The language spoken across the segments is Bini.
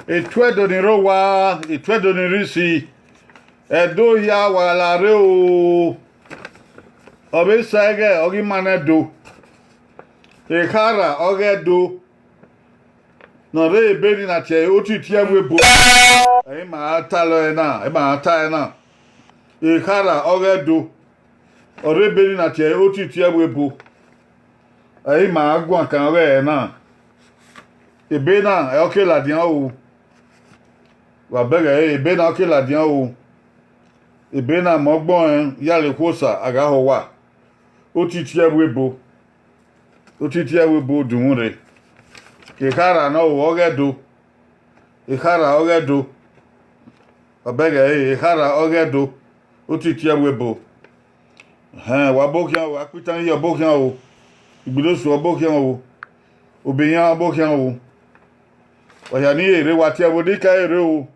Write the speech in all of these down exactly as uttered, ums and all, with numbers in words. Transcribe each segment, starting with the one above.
Etuẹdo ni rre owa, etuẹdo ni rre isi, Ẹdo hia wa la rre o. Ọ vbe sa ẹghẹ ọ ghi ma nẹ Ẹdo. Ekhara ọghe Ẹdo ne ọ rre ebe ni na tie otiti ẹvbo ebo, ẹ i ma ra ta ẹre na, ẹ i ma ra ta ẹre na. Ekhara ọghe Ẹdo, ọ rre ebe ni na tie otiti ẹvbo ebo, ẹ i ma ra guan kan ọghe ẹre na. Ebe na ọ ke ladian o. Wa bẹghe ẹre, ebe na ọ ke ladian o. Ebe na mẹ ọgbọn rẹn ya le Ẹdo, a gha họ owa. Otiti ẹvbo ebo, otiti ẹvbo ebo dunmwu rre. Ekhara ne ọ ru ọghe Ẹdo, ekhara ọghe Ẹdo. Wa bẹghe ẹre, ekhara ọghe Ẹdo, otiti ẹvbo ebo. Hẹn, wa bọ khian o, akpitan ye ọ bọ khian o, igbilosu ọ bọ khian o, obiyan ọ bọ khian o. Ọ hia ne I rre, wa tie ẹvbo ne I ka rre o.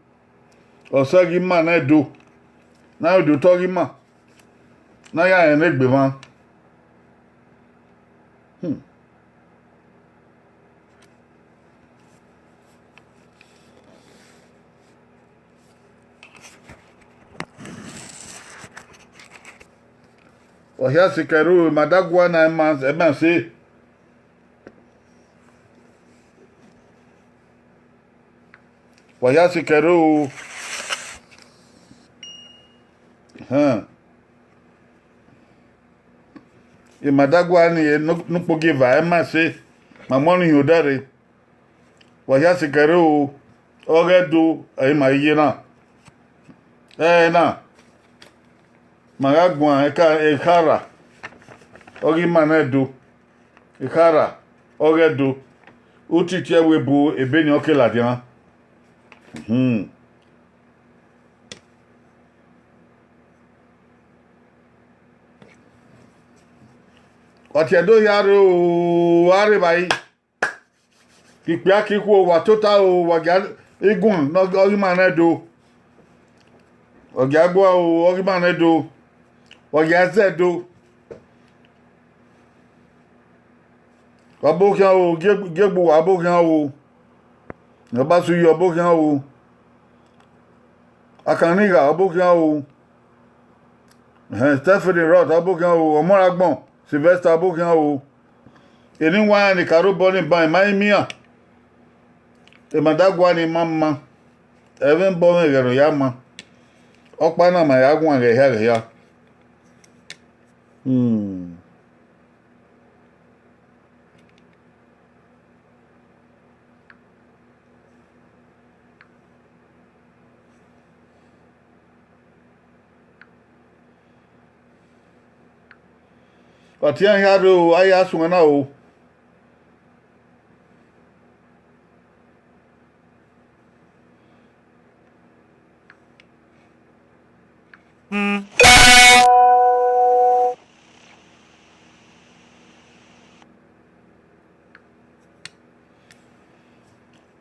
Ọ sẹ ghi ma nẹ Ẹdo, ne a do otọ ghi ma, ne a ya rẹn ne egbe mwa. Hmm. Ọ hia sikẹ rre o, ima da gua na, ẹ ma, ẹ ma sẹ. Wa hia sikẹ rre o. Hẹn. Ima da gua ni, ne ukpogieva, ẹ ma sẹ, ma mu ọnii hin odẹ rre. Wa hia sikẹ rre o, ọghe Ẹdo, ẹ i ma ye na. Ẹ na, ma gha guan ẹka ekhara, ọ ghi ma nẹ Ẹdo, ekhara, ọghe Ẹdo, otiti ẹvbo ebo, ebe ni ọ ke ladian. Hmm. Wa tie Ẹdo hia rre o, a rre evbare. Ikpia ke ikhuo, wa tota o, wa gia iguan ne ọ ghi ma nẹ Ẹdo. Wa gia gua o, ọ ghi ma nẹ Ẹdo. Wa gia zẹ Ẹdo. Wa bọ khian o, Gie-, Giegbuwa, ọ bọ khian o. Ọbasuyi, ọ bọ khian o. Akanigha, ọ bọ khian o. Ẹhẹn, Stephanie Roth, ọ bọ khian o. Ọmọragbọn Sylvester, ọ bọ khian o. Eni wa rẹn ni ka rre obọ ni ban, ima i miẹn iran. Ima da gua ni ma ma. Ẹmwẹ obọ mwẹ ghẹ ne ọ ya ma. Ọkpa na ma ya guan ghẹ hia ghẹ hia. Hmm. Wa tie iran hia rre o, a ya suẹn na o.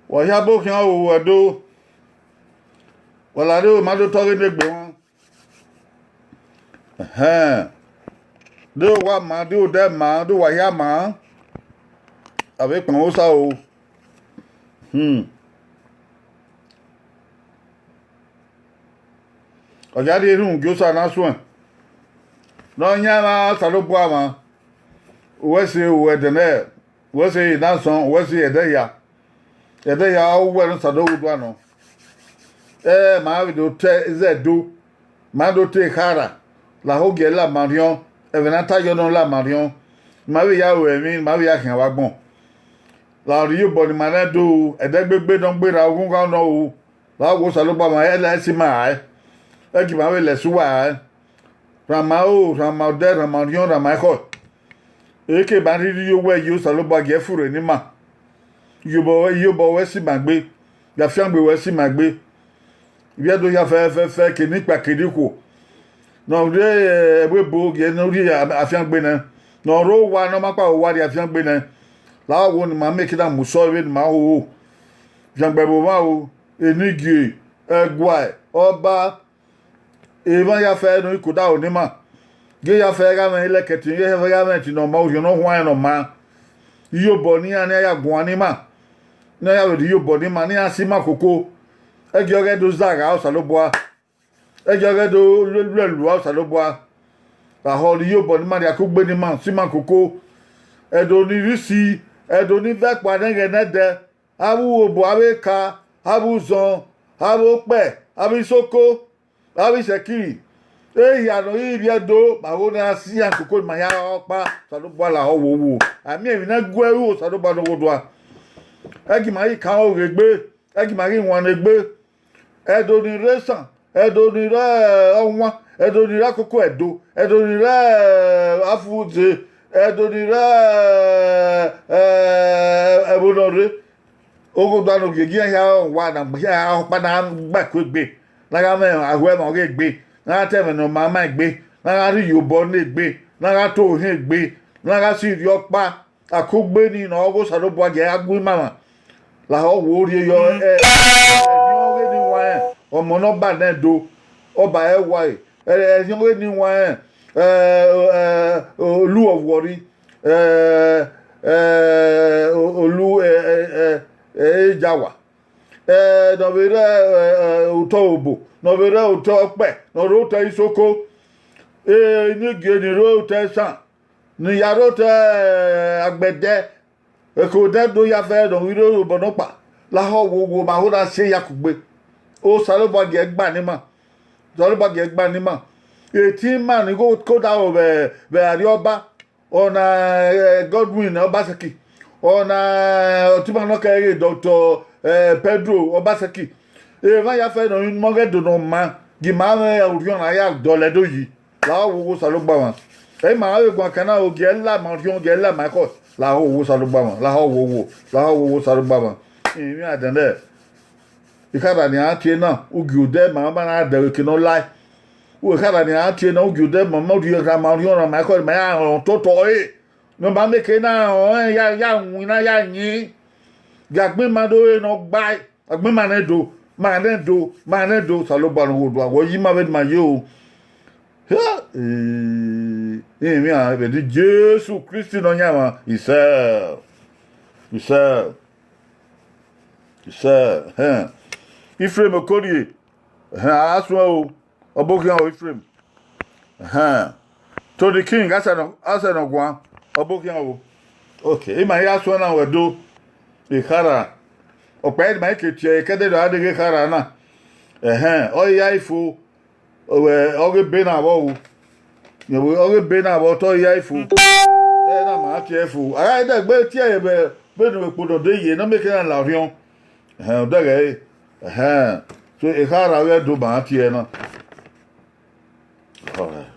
Wa hia bọ khian o, Ẹdo. Wa la rre o, ma do tọ ghe ne egbe mwa. Ẹhẹn. De uwa ma, de odẹ ma, de uwa hia ma. A vbe kpọnmwẹ Osa o. Hmm. Ọ ya rhie erhunmwu gie Osa na suẹn. Ne ọ yan emwa Osanobua mwa. Uwẹ sẹ, uwẹ dẹnẹ, uwẹ sẹ Enason, uwẹ sẹ ẹdẹ hia. Ẹdẹ hia uwẹ ne Osanobua nọ. Ẹ ma vbe do te zẹ do, ma do te khara, lahọ ogie la ma rhiọn, ẹmwẹ ne a ta yọ nọ la ma rhiọn. Ma vbe ya ru ẹmwẹ, ma vbe ya khian vbe agbọn. La rhie iyobọ ne ima nẹ do, ẹdẹ gbegbe ne ọ gberra, oghunmwu nọ o. La wo Osanobua mwa, ẹ la ẹse ima rae. Ẹ gie ima vbe la ẹse uwa rae. Rhan ma ro, rhan ma odẹ, rhan ma orhiọn, rhan ma ekhọe. Eke ma rhirhi ye owẹ yi, Osanobua gie furre ne ima. Iyobọ, iyobọ wẹ si ima gbe, ya afiangbe wẹ si ima gbe. Ivbi Ẹdo hia fẹfẹfẹ, ke ne ikpia ke ne ikhuo. Ne ọ rre ẹvbo ebo gie ne ọ rhie afiangbe nẹ. Ne ọ rre owa ne ọ ma kpa owa rhie afiangbe nẹ. La wo ne ima miẹn eke na mu sọ vbene ima hoho. Afiangbe vbe omwa o, enigie, ẹguae, ọba, emwa ya fẹ ne ọ rre ikodaro ne ima. Gie ya fẹ gha mwẹ ilẹkẹtin, gie ya fẹ gha mwẹ ẹtin ne ọ ma, orhiọn ne ọ huanrẹn ne ọ ma. Iyobọ ne iran, ne iran ya guan ne ima, ne iran ya vbe rhie iyobọ ne ima, ne iran si ima koko. Ẹgiọghẹ do zagha Osanobua. Ẹgiọghẹ do lue lua Osanobua. Lahọ rhie iyobọ ne ima, rhie akugbe ne ima, si ima koko. Ẹdo ni rre isi, Ẹdo ni vẹ ẹkpo anẹghẹ ne ẹdẹ, avbe uhobo, avbe eka, avbe uzọn, avbe okpẹ, avbe isoko, avbe isẹkiri. Ehia ne ọ rre ivbi Ẹdo, ma gho ne a si iran koko ne ima hia ọkpa, Osanobua lahọ wowo. A miẹn emwi ne gu ẹre ru Osanobua ne ọ ghodua. Ẹ gie ima ghi kan oghe egbe, ẹ gie ima ghi wan egbe. Ẹdo ni rre esan, Ẹdo ni rre ọwan, Ẹdo ni rre akoko Ẹdo, Ẹdo ni rre afuze, Ẹdo ni rre, eh, ẹvbo ne ọ rre. Oghodua ne ogiegi iran hia ọnwa na, iran ọkpa na gba ẹko egbe, na gha mwẹ aho ẹmwẹ ọghe egbe, na gha ta ẹmwẹ ne ọ ma ma egbe, na gha rhie iyobọ ne egbe, na gha ta ohiẹn egbe, na gha si rriọkpa. Akugbe ni ne ọ ghe Osanobua gie a gu ima mwa. Lahọ wo rhie yọ, ẹ, ẹrhiọghẹ ni wan rẹn, ọmọ ne ọba nẹ do, ọba ẹwae, ẹrhiọghẹ ni wan rẹn, ẹ, ẹ, olu ọvwọrri, ẹ, ẹ, olu, ẹ, ẹ, ẹ, ẹ, ejawa, ẹ, ne ọ vbe rre, ẹ, ẹ, otọ obo, ne ọ vbe rre otọ ọkpẹ, ne ọ rre otọ isoko, ẹ, inigie ni rre otọ esan, ne ya rre otọ, ẹ, agbẹdẹ, eke odẹ do ya fẹ ne ọ ghi rre obọ nọkpa, lahọ wo wo ma ho na si ya kugbe. Osanobua gie gba ne ima, Osanobua gie gba ne ima. Eti ima ni gho koda vbe, vbe Arriọba, ọna, eh, Godwin Obaseki, ọna, eh, ọtẹn ima nọ kẹghe Doctor, eh, Pedro Obaseki. Emwa ya fẹ ne ọ ghi mọ ọghe Ẹdo ne ọ ma, gie ima mwẹ orhiọn na ya dọlọ Ẹdo yi. Lahọ wo wo Osanobua mwa. Ẹ i ma vbe guan kan na, ogie la ma orhiọn, ogie la ma ekhọe. Lahọ wo wo Osanobua mwa, lahọ wo wo, lahọ wo wo Osanobua mwa. Emwi a dẹndẹ. Ekhara ne iran tie na, ugie odẹ ma ma na dẹghe eke ne ọ lae. Ekhara ne iran tie na, ugie odẹ ma ma rhie ra ma orhiọn ra ma ekhọe, ma ya rẹn ototọ ẹre. Ne ọ ma mieke na rẹn ya, ya winna ya yin. Gie agbọn ima do re ne ọ gbae. Agbọn ima nẹ do, ma nẹ do, ma nẹ do, Osanobua ne ọ ghodua, wẹ ọ yi ima vbene ima ye o. Hia, eh, emwi a vbe de Jesu Kristi Nọyaẹnmwa, isẹ, isẹ, isẹ, hẹn. Ifrem Okorie, hẹn, a suẹn o, ọ bọ khian o, Ifrem. Ẹhẹn. Tony King, Arsenal, Arsenal guan, ọ bọ khian o. Ok, ima ya suẹn na wẹ do. Ekhara. Ọkpa ẹre ma ke tie ẹre, kẹdẹ do a deghẹ ekhara na. Ẹhẹn, ọ ya ifo. Ọ ghe ebe na vbọ o. Ọ ghe ebe na vbọ, te ọ ya ifo. Ẹ na ma tie ẹre fo. A gha dẹgbe tie ẹre vbe, vbene ekpo nọ de ye, ne ọ mieke na la orhiọn. Ẹhẹn, ọ dẹghe ẹre. Ẹhẹn. So, ekhara ghẹ do ma tie ẹre na. Alright.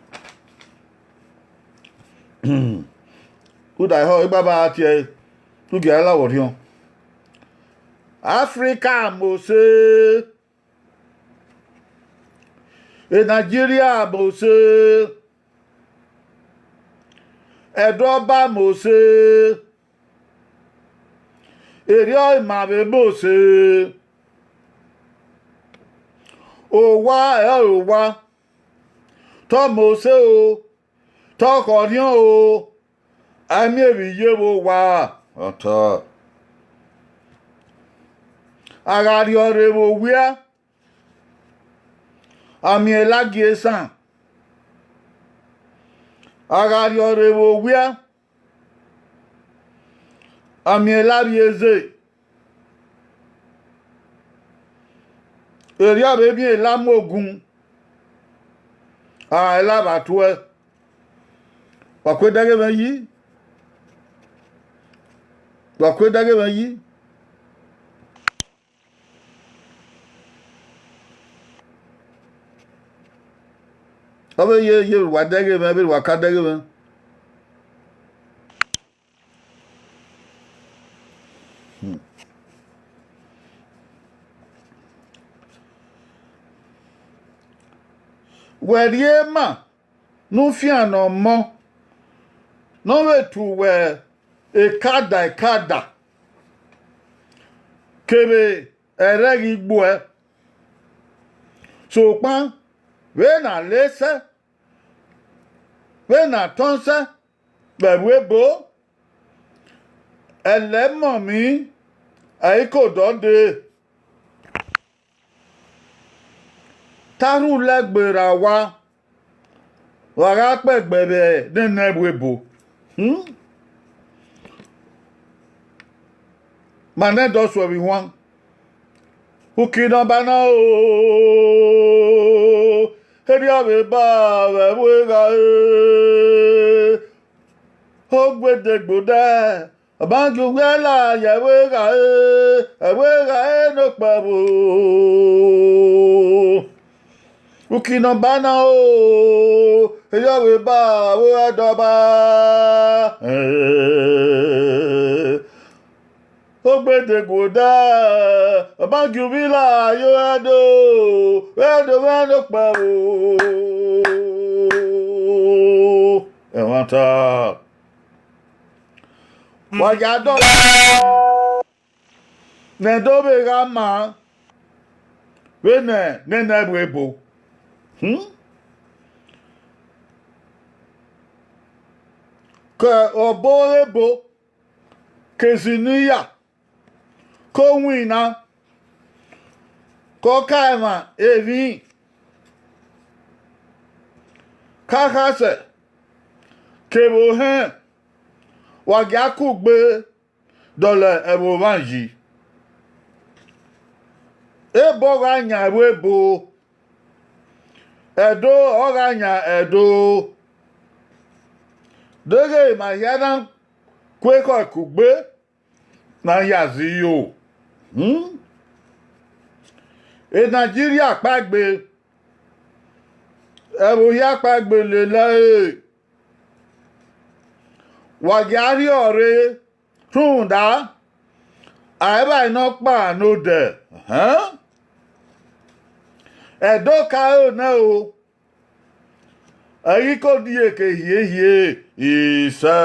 Uda ehọ, igbaba a tie ẹre, u gie a la vbe orhiọn. Africa mose, e Nigeria mose, Ẹdo Ọba mose, erriọ ima vbe mose, owa ẹ ọre owa. te ọ mose o, te ọ khọ orhiọn o, a i miẹn emwi ye vbe owa. Ọtọ. A gha rhiọrre vbe owia, a miẹn lagie esan. A gha rhiọrre vbe owia, a miẹn lavbiẹ eze. Erriọ vbe miẹn lamu ogun, a i lavba tuẹ. Wa ku ẹdẹghe mwẹ yi. Wa ku ẹdẹghe mwẹ yi. Ọ vbe ye, ye wa dẹghe mwẹ, vbe wa ka dẹghe mwẹ. Hmm. Wẹ rhie ma ne ufian ne ọ mọ, ne ọ vbe tu wẹ ekada ekada, kevbe ẹrẹghi gbuẹ. Sokpan vbene a le sẹ, vbene a tọn sẹ, vbe ẹvbo ebo, ẹlẹmọmwi, ẹ i ke odọ dee. Te a rhulẹ gberra owa, wa gha kpẹgbẹ vbe nene ẹvbo ebo. Hmm? Ma nẹ dọ suẹ vbe ihuan. Uki nọmba na o, erriọ vbe ba vbe ẹvbo egha e, ogbedegbo dẹ, ọ ma gie uwẹ la ye ẹvbo egha e, ẹvbo egha e ne okpẹvbo. Uki nọmba na o, erriọ vbe ba vbe ẹdọba. Ogbedegbo dẹ, ọ ma gie uwẹ la ye ẹdo, ẹdo mwẹ ne okpẹvbo. Ẹmwata. Wa ya dọ ne Ẹdo vbe gha ma vbene nene ẹvbo ebo. Hmm? Ke ọbo ebo, ke eziniya, ke owinna, ke ọkaẹmwa emwi, ke akhasẹ, kevbe ohẹn, wa gia kugbe dọlọ ẹvbo mwa yi. Ebo gha yan ẹvbo ebo, Ẹdo ọ gha yan Ẹdo. Deghẹ ma hia na ku ekhọe kugbe, na ya zẹ iyo. Hmm? E Nigeria kpaegbe, ẹvbo hia kpaegbe lele ẹre. Wa gia rhiọrre rhunmwuda, a i vba nọkpa ne odẹ. Ẹhẹn. Ẹdo ka ro nẹ o, ẹ i ghi ke odieke hiehie, isẹ.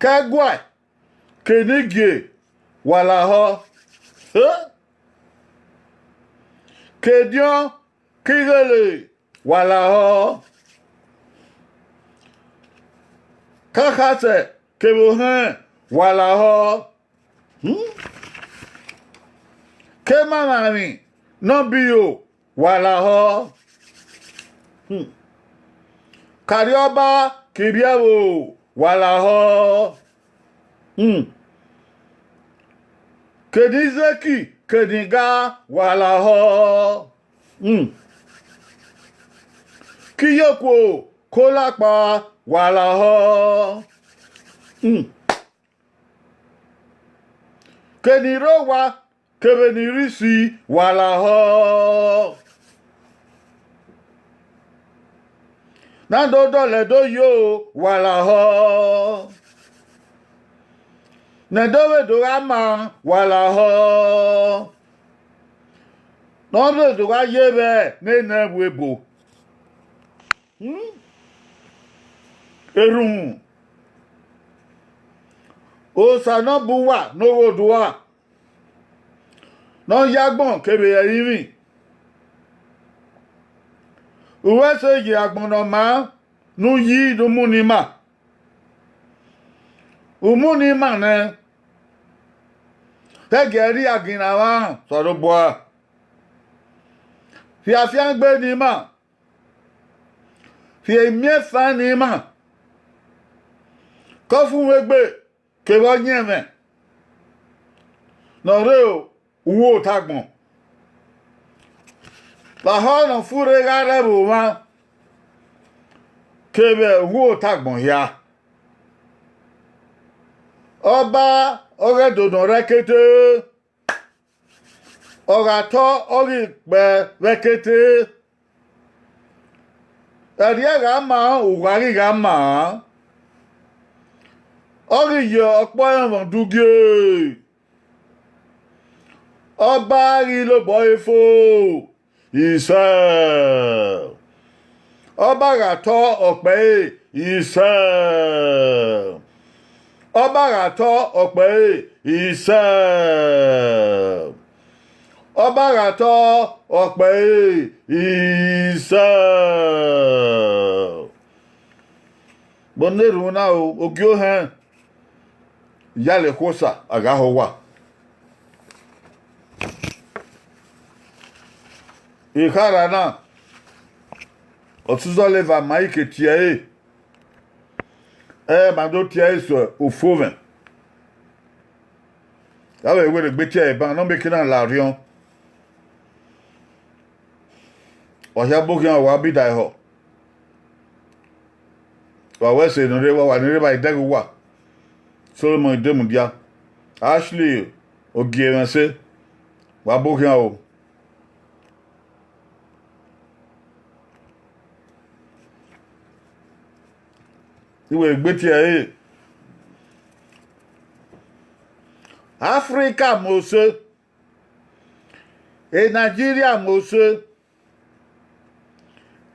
Ke ẹguae, ke enigie, wa lahọ. Ke ediọn, ke ighele, wa lahọ. Ke akhasẹ, kevbe ohẹn, wa lahọ. Hmm? Ke emwamwa emwi ne ọ biẹ iro, wa lahọ. Hmm. Ke arriọba, ke ivbiẹvbo, wa lahọ. Hmm. Ke eni zeki, ke eni ga, wa lahọ. Hmm. Ke iyokuo, ke olakpa, wa lahọ. Hmm. Ke eni rre owa, kevbe eni rre isi, wa lahọ. Na do dọlọ Ẹdo yo, wa lahọ. Ne Ẹdo vbe do gha ma, wa lahọ. Ne ọ vbe do gha ye vbe nene ẹvbo ebo. Hmm? Erhunmwu, Osanobua ne Oghodua, ne ọ ya agbọn kevbe ẹrinmwi, Uwẹ sẹ ye agbọn ne ọ maa ne u yi ne u mu ne ima. U mu ne ima nẹ, ẹgiẹ rri aginna mwa Osanobua. Rhie afiangbe ne ima, rhie imiẹnfan ne ima, ke ọfumwegbe kevbe ọyẹnmwẹ ne ọ rre uwu otagbọn. Vbe ahọ ne ọ furre gha rre ẹvbo mwa kevbe uwu otagbọn hia. Ọba ọghe Ẹdo ne ọ rre ẹkete, ọ gha tọ ọ ghi kpẹ vbe ẹkete. Ẹrriẹ gha maa, uwa ghi gha maa, ọ ghi ye ọkpọ ẹmwẹ udugie. Ọba ghi lobọ ẹre fo, isẹ. Ọba gha tọ ọ kpẹ ẹre, isẹ. Ọba gha tọ ọ kpẹ ẹre, isẹ. Ọba gha tọ ọ kpẹ ẹre, isẹ. Vbe ọ na erhunmwu na o, ogie ohẹn, iyale Ẹkhuosa, a gha họ owa. Ekhara na, ọtuzọla eva ma i ke tie ẹre, ẹ ma do tie ẹre sẹ ofovwẹ. Avbe werriegbe tie ẹre ban ne ọ mieke na la orhiọn. Wa hia bu khian, wa bi da ehọ. Wa wẹ ẹse ne ọ rre, wa wa ne ọ rre vbe idẹghe uwa. Solomon Idemudia, Ashley Ogiemwẹse, wa bu khian o. Iwe gbe tie ẹre. Africa mose, e Nigeria mose,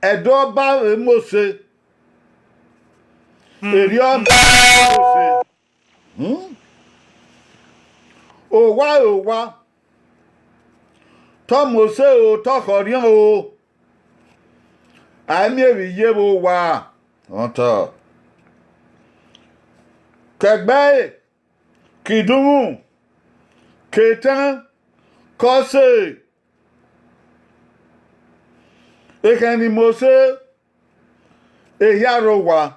Ẹdo Ọba vbe mose, Erriọ Ọba vbe mose. Hmm? Owa re owa, tọ mose o, tọ khọriọn o, a i miẹn vbe iye vbe owa. Ọtọ. Ke ẹgbẹe, ke idunmwu, ke etẹn, ke ọse, ekhẹn ni mose, ehia rre owa,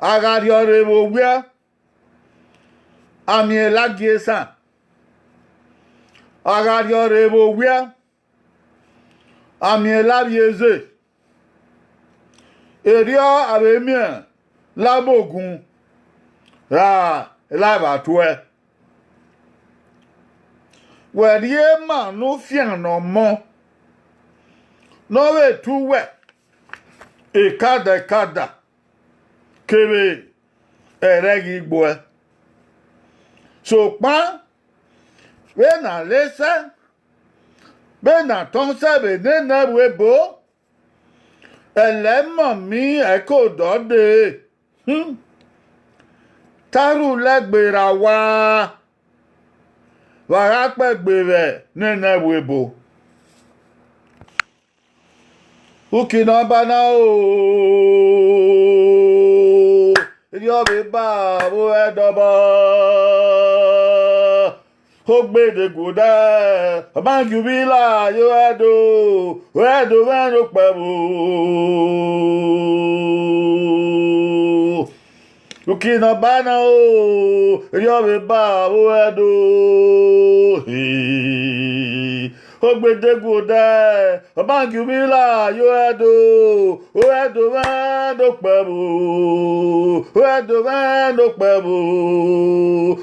a gha rriọ rre vbe owiẹ, a miẹn lagie esan, a gha rriọ rre vbe owiẹ, a miẹn lavbiẹ eze, erriọ a vbe miẹn lamogun ra la evba tuẹ. Wẹ rhie ima ne u fian ne ọmọ ne ọ vbe tu uwẹ ekada ekada kevbe ẹrẹghi igbuẹ. Sokpan vbene a le sẹ, vbene a tọn sẹ vbe nene ẹvbo ebo, ẹlẹmọmi ẹko dọ dee. Hmm. Te a rhulẹ gberra owa, vbe a gha kpẹgbe vbe nene ẹvbo ebo. Uki ne ọ ba na o, erriọ vbe ba vbe Ẹdo Ọba. Ogbede guodẹ, ọ ma gie uvbi la ye Ẹdo, Ẹdo mwẹ ne okpẹvbo. Uki ne ọ ba na o, erriọ vbe ba vbe Ẹdo. He. Ogbede guodẹ, ọ ma gie uvbi la ye Ẹdo, Ẹdo mwẹ ne okpẹvbo, Ẹdo mwẹ ne okpẹvbo,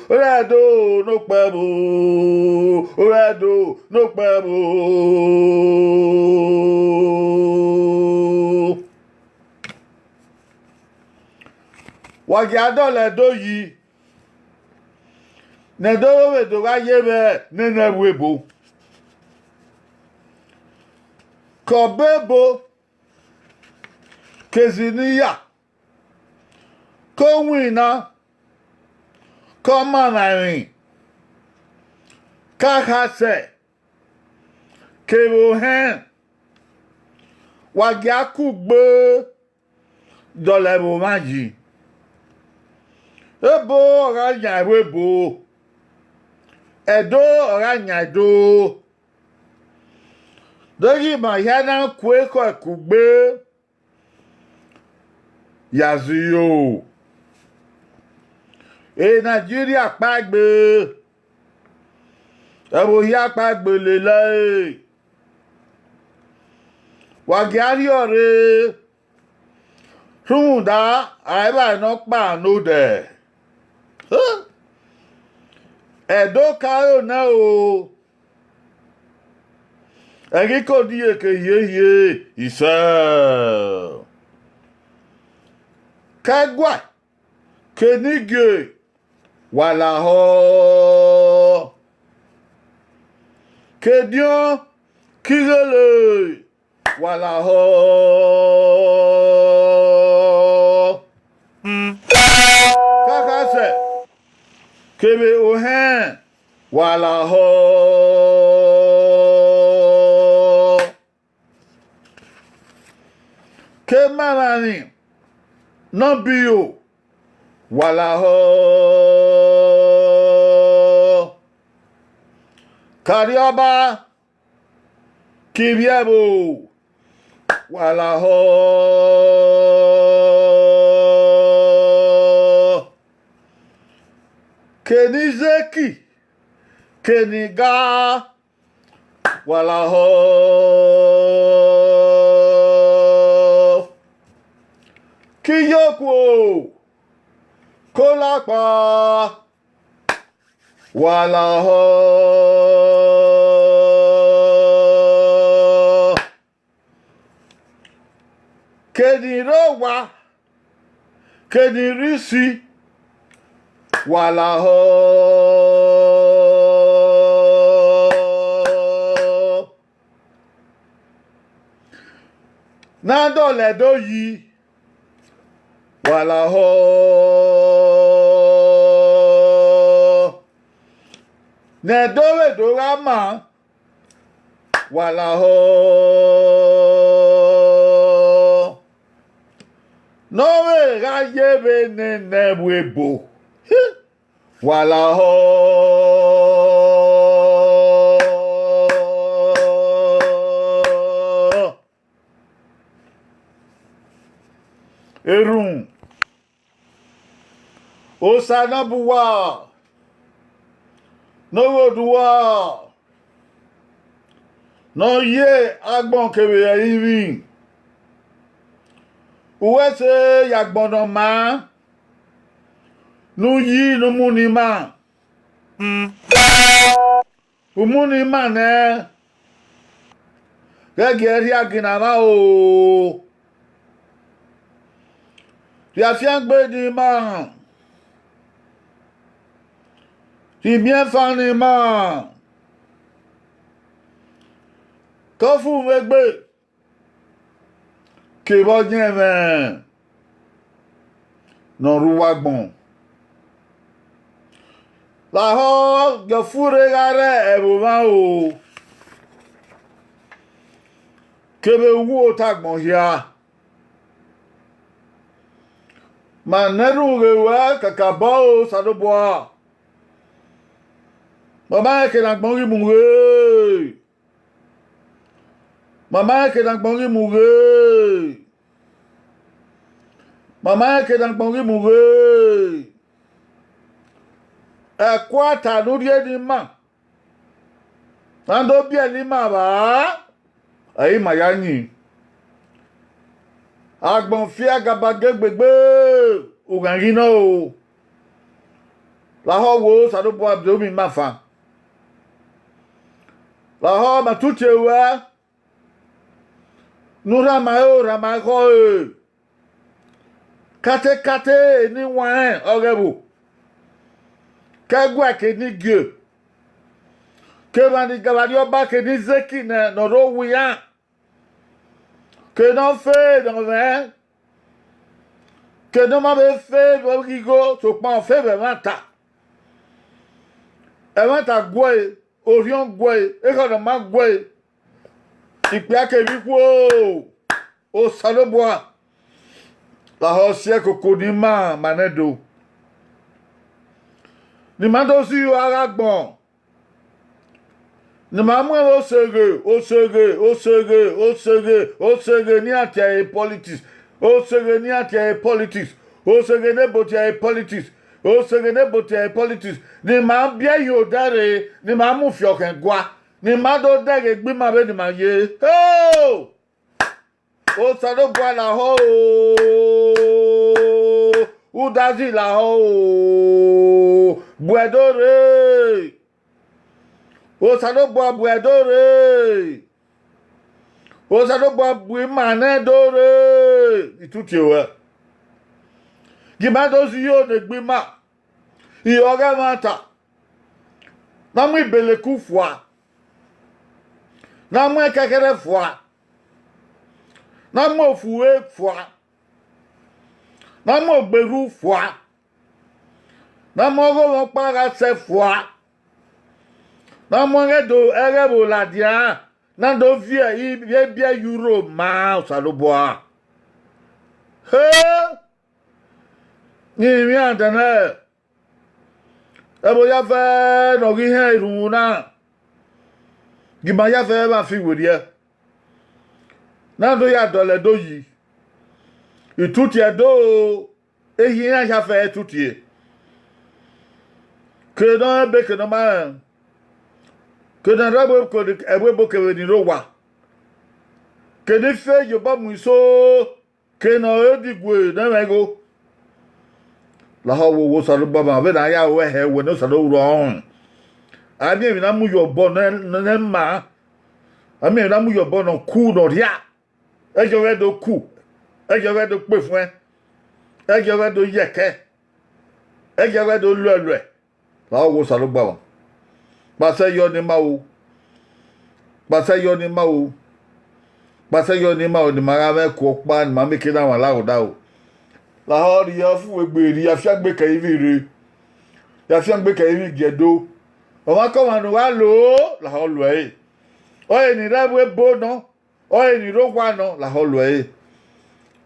Ẹdo ne okpẹvbo, Ẹdo ne okpẹvbo. Wa gia dọlọ Ẹdo yi, ne Ẹdo vbe do gha ye vbe nene ẹvbo ebo. Ke ọba ebo, ke eziniya, ke owinna, ke ọmamwaemwi, ke akhasẹ, kevbe ohẹn, Wa gia kugbe dọlọ ẹvbo mwa yi. Ebo ọ gha yan ẹvbo ebo, Ẹdo ọ gha yan Ẹdo. Deghẹ ima hia na ku ekhọe kugbe, ya zẹ iro. E Nigeria kpaegbe, ẹvbo hia kpaegbe lele ẹre. Wa gia rhiọrre, rhunmwuda a i vba nọ kpa ne odẹ. Ẹdo ka aro nẹ o, ẹghikodiye ke hiehie isẹ. Kẹguae ke nigie, wa lahọ. Ke ediọn ke ighele, wa lahọ. Kakasẹ kevbe ohẹn, wa lahọ. Ke emamwaemwi ne ọ biẹ iro, wa lahọ. Ke arriọba ke ivbi ẹvbo, wa lahọ. Ke ne izeki, ke ne iga, wa lahọ. Ke iyokuo, ke olakpa, wa lahọ. Ke ne I rre owa, ke ne I rre isi, wa lahọ. Ne a dọlọ Ẹdo yi, wa lahọ. Ne Ẹdo vbe do gha maa, wa lahọ. Ne ọ vbe gha ye vbe nene ẹvbo ebo, wa lahọ. Erhunmwu, Osanobua ne ọ ghe oduwa, ne ọ ye agbọn kevbe ẹrinmwi, uwẹ sẹ ye agbọn ne ọ maa, ne u yi ne u mu ne ima. U mu ne ima nẹ, ghẹ gie ẹre rhia ginna mwa o. Rhie afiangbe ne ima, rhie imiẹnfan ne ima, ke ọ fu mwẹ egbe, kevbe ọyẹnmwẹ ne ọ rre uwu agbọn. Lahọ, gie ọfurre gha rre ẹvbo mwa o, kevbe uwu otọ agbọn hia. Ma ne erhunmwu ghe ruẹ kakabọ o, Osanobua. Ma ma rẹn eke ne agbọn ghi mu ghe. Ma ma rẹn eke ne agbọn ghi mu ghe. Ma ma rẹn eke ne agbọn ghi mu ghe. Ẹkuata ne u rhie ne ima, ne a do biẹlẹ ima vba, ẹ i re ima ya yin. Agbọn fi agaba gie gbegbe, u ghan ghi nọ o. Lahọ, wo Osanobua do mu ima fan. Lahọ, ma tutie ruẹ, ne u rhan ma ẹre, u rhan ma ẹkhọe. Katekate ne I wanrẹn ọghe ẹvbo, ke ẹguae ke ne igie, ke emwa ni gavba rrie ọba, ke ne izeki nẹ ne ọ rre owa iran, ke ne ọ fe ne ọ mwẹ, ke ne ọ ma vbe fe vbe ọghe igho, sokpan ọ fe vbe ẹmwata. Ẹmwata gue ẹre, orhiọn gue ẹre, ekhọe ne ọ ma gue ẹre, ikpia kevbe ikhuo. Osanobua, lahọ si ẹkoko ne ima ma nẹ do, ne ima do si iro gha agbọn, ne ima mu ẹmwẹ oseghe, oseghe, oseghe, oseghe, oseghe ne iran tie ẹre politics, oseghe ne iran tie ẹre politics, oseghe ne ebo tie ẹre politics, oseghe ne ebo tie ẹre politics, ne ima biẹ ye odẹ rre, ne ima mu fiọkhẹn gua, ne ima do dẹghe egbe ima vbene ima ye. Ho! Osanobua lahọ o, Udazi lahọ o, bu ẹdẹ rre. Osanobua bu ẹdẹ rre. Osanobua bu ima nẹ do rre. Itutie ruẹ, gie ima do si iro ne egbe ima, iro ọghe ẹmwata, ne a mu ibeleku fua, ne a mu ẹkẹkhẹrẹ fua, ne a mu ofure fua, ne a mu ogberhu fua, ne a mu ọghomwẹ ọkpa gha sẹ fua, ne a mu ẹghẹ do ẹghẹ vbe ladian, ne a do viẹ ivbi ebiẹ ye uro ma Osanobua. He! Ne I rinmwian dẹ nẹ, ẹvbo ya fẹ ne ọ ghi hẹn erhunmwu na, gie ima ya fẹ mwa fi werriẹ, ne a do ya dọlọ Ẹdo yi. Itutie Ẹdo, ehi iran ya fẹ itutie, ke ne ọ rẹn ebe ke ne ọ ma rẹn, ke ne ọ rre ẹvbo ebo kevbe ni rre owa, ke ne ife ye obọ mu iso, ke ne ọ re digue ne ẹmwẹ igho. Lahọ wo wo Osanobua ma vbene a ya ru ẹhẹ wẹ ne Osanobua rrọọ. A miẹn emwi ne a mu ye obọ ne, ne, ne ma, a miẹn emwi ne a mu ye obọ ne ọ ku ne ọ rhia. Ẹghẹ ọghẹ do ku, ẹghẹ ọghẹ do kpe fuẹn, ẹghẹ ọghẹ do yẹkẹ, ẹghẹ ọghẹ do luẹluẹ. Lahọ wo Osanobua ma. Kpasẹ yọ ne ima o. Kpasẹ yọ ne ima o. Kpasẹ yọ ne ima o, ne ima gha mwẹ ẹko ọkpa, ne ima mieke na mwa la odaro. Lahọ rhie ọfumwegbe, rhie afiangbe kẹ ivbi rre, rhie afiangbe kẹ ivbi igiẹdo. Ọmwaikọmwa ne u gha lo, lahọ lo ẹre. Ọre ni rre ẹvbo ebo nọ, ọre ni rre owa nọ, lahọ lo ẹre.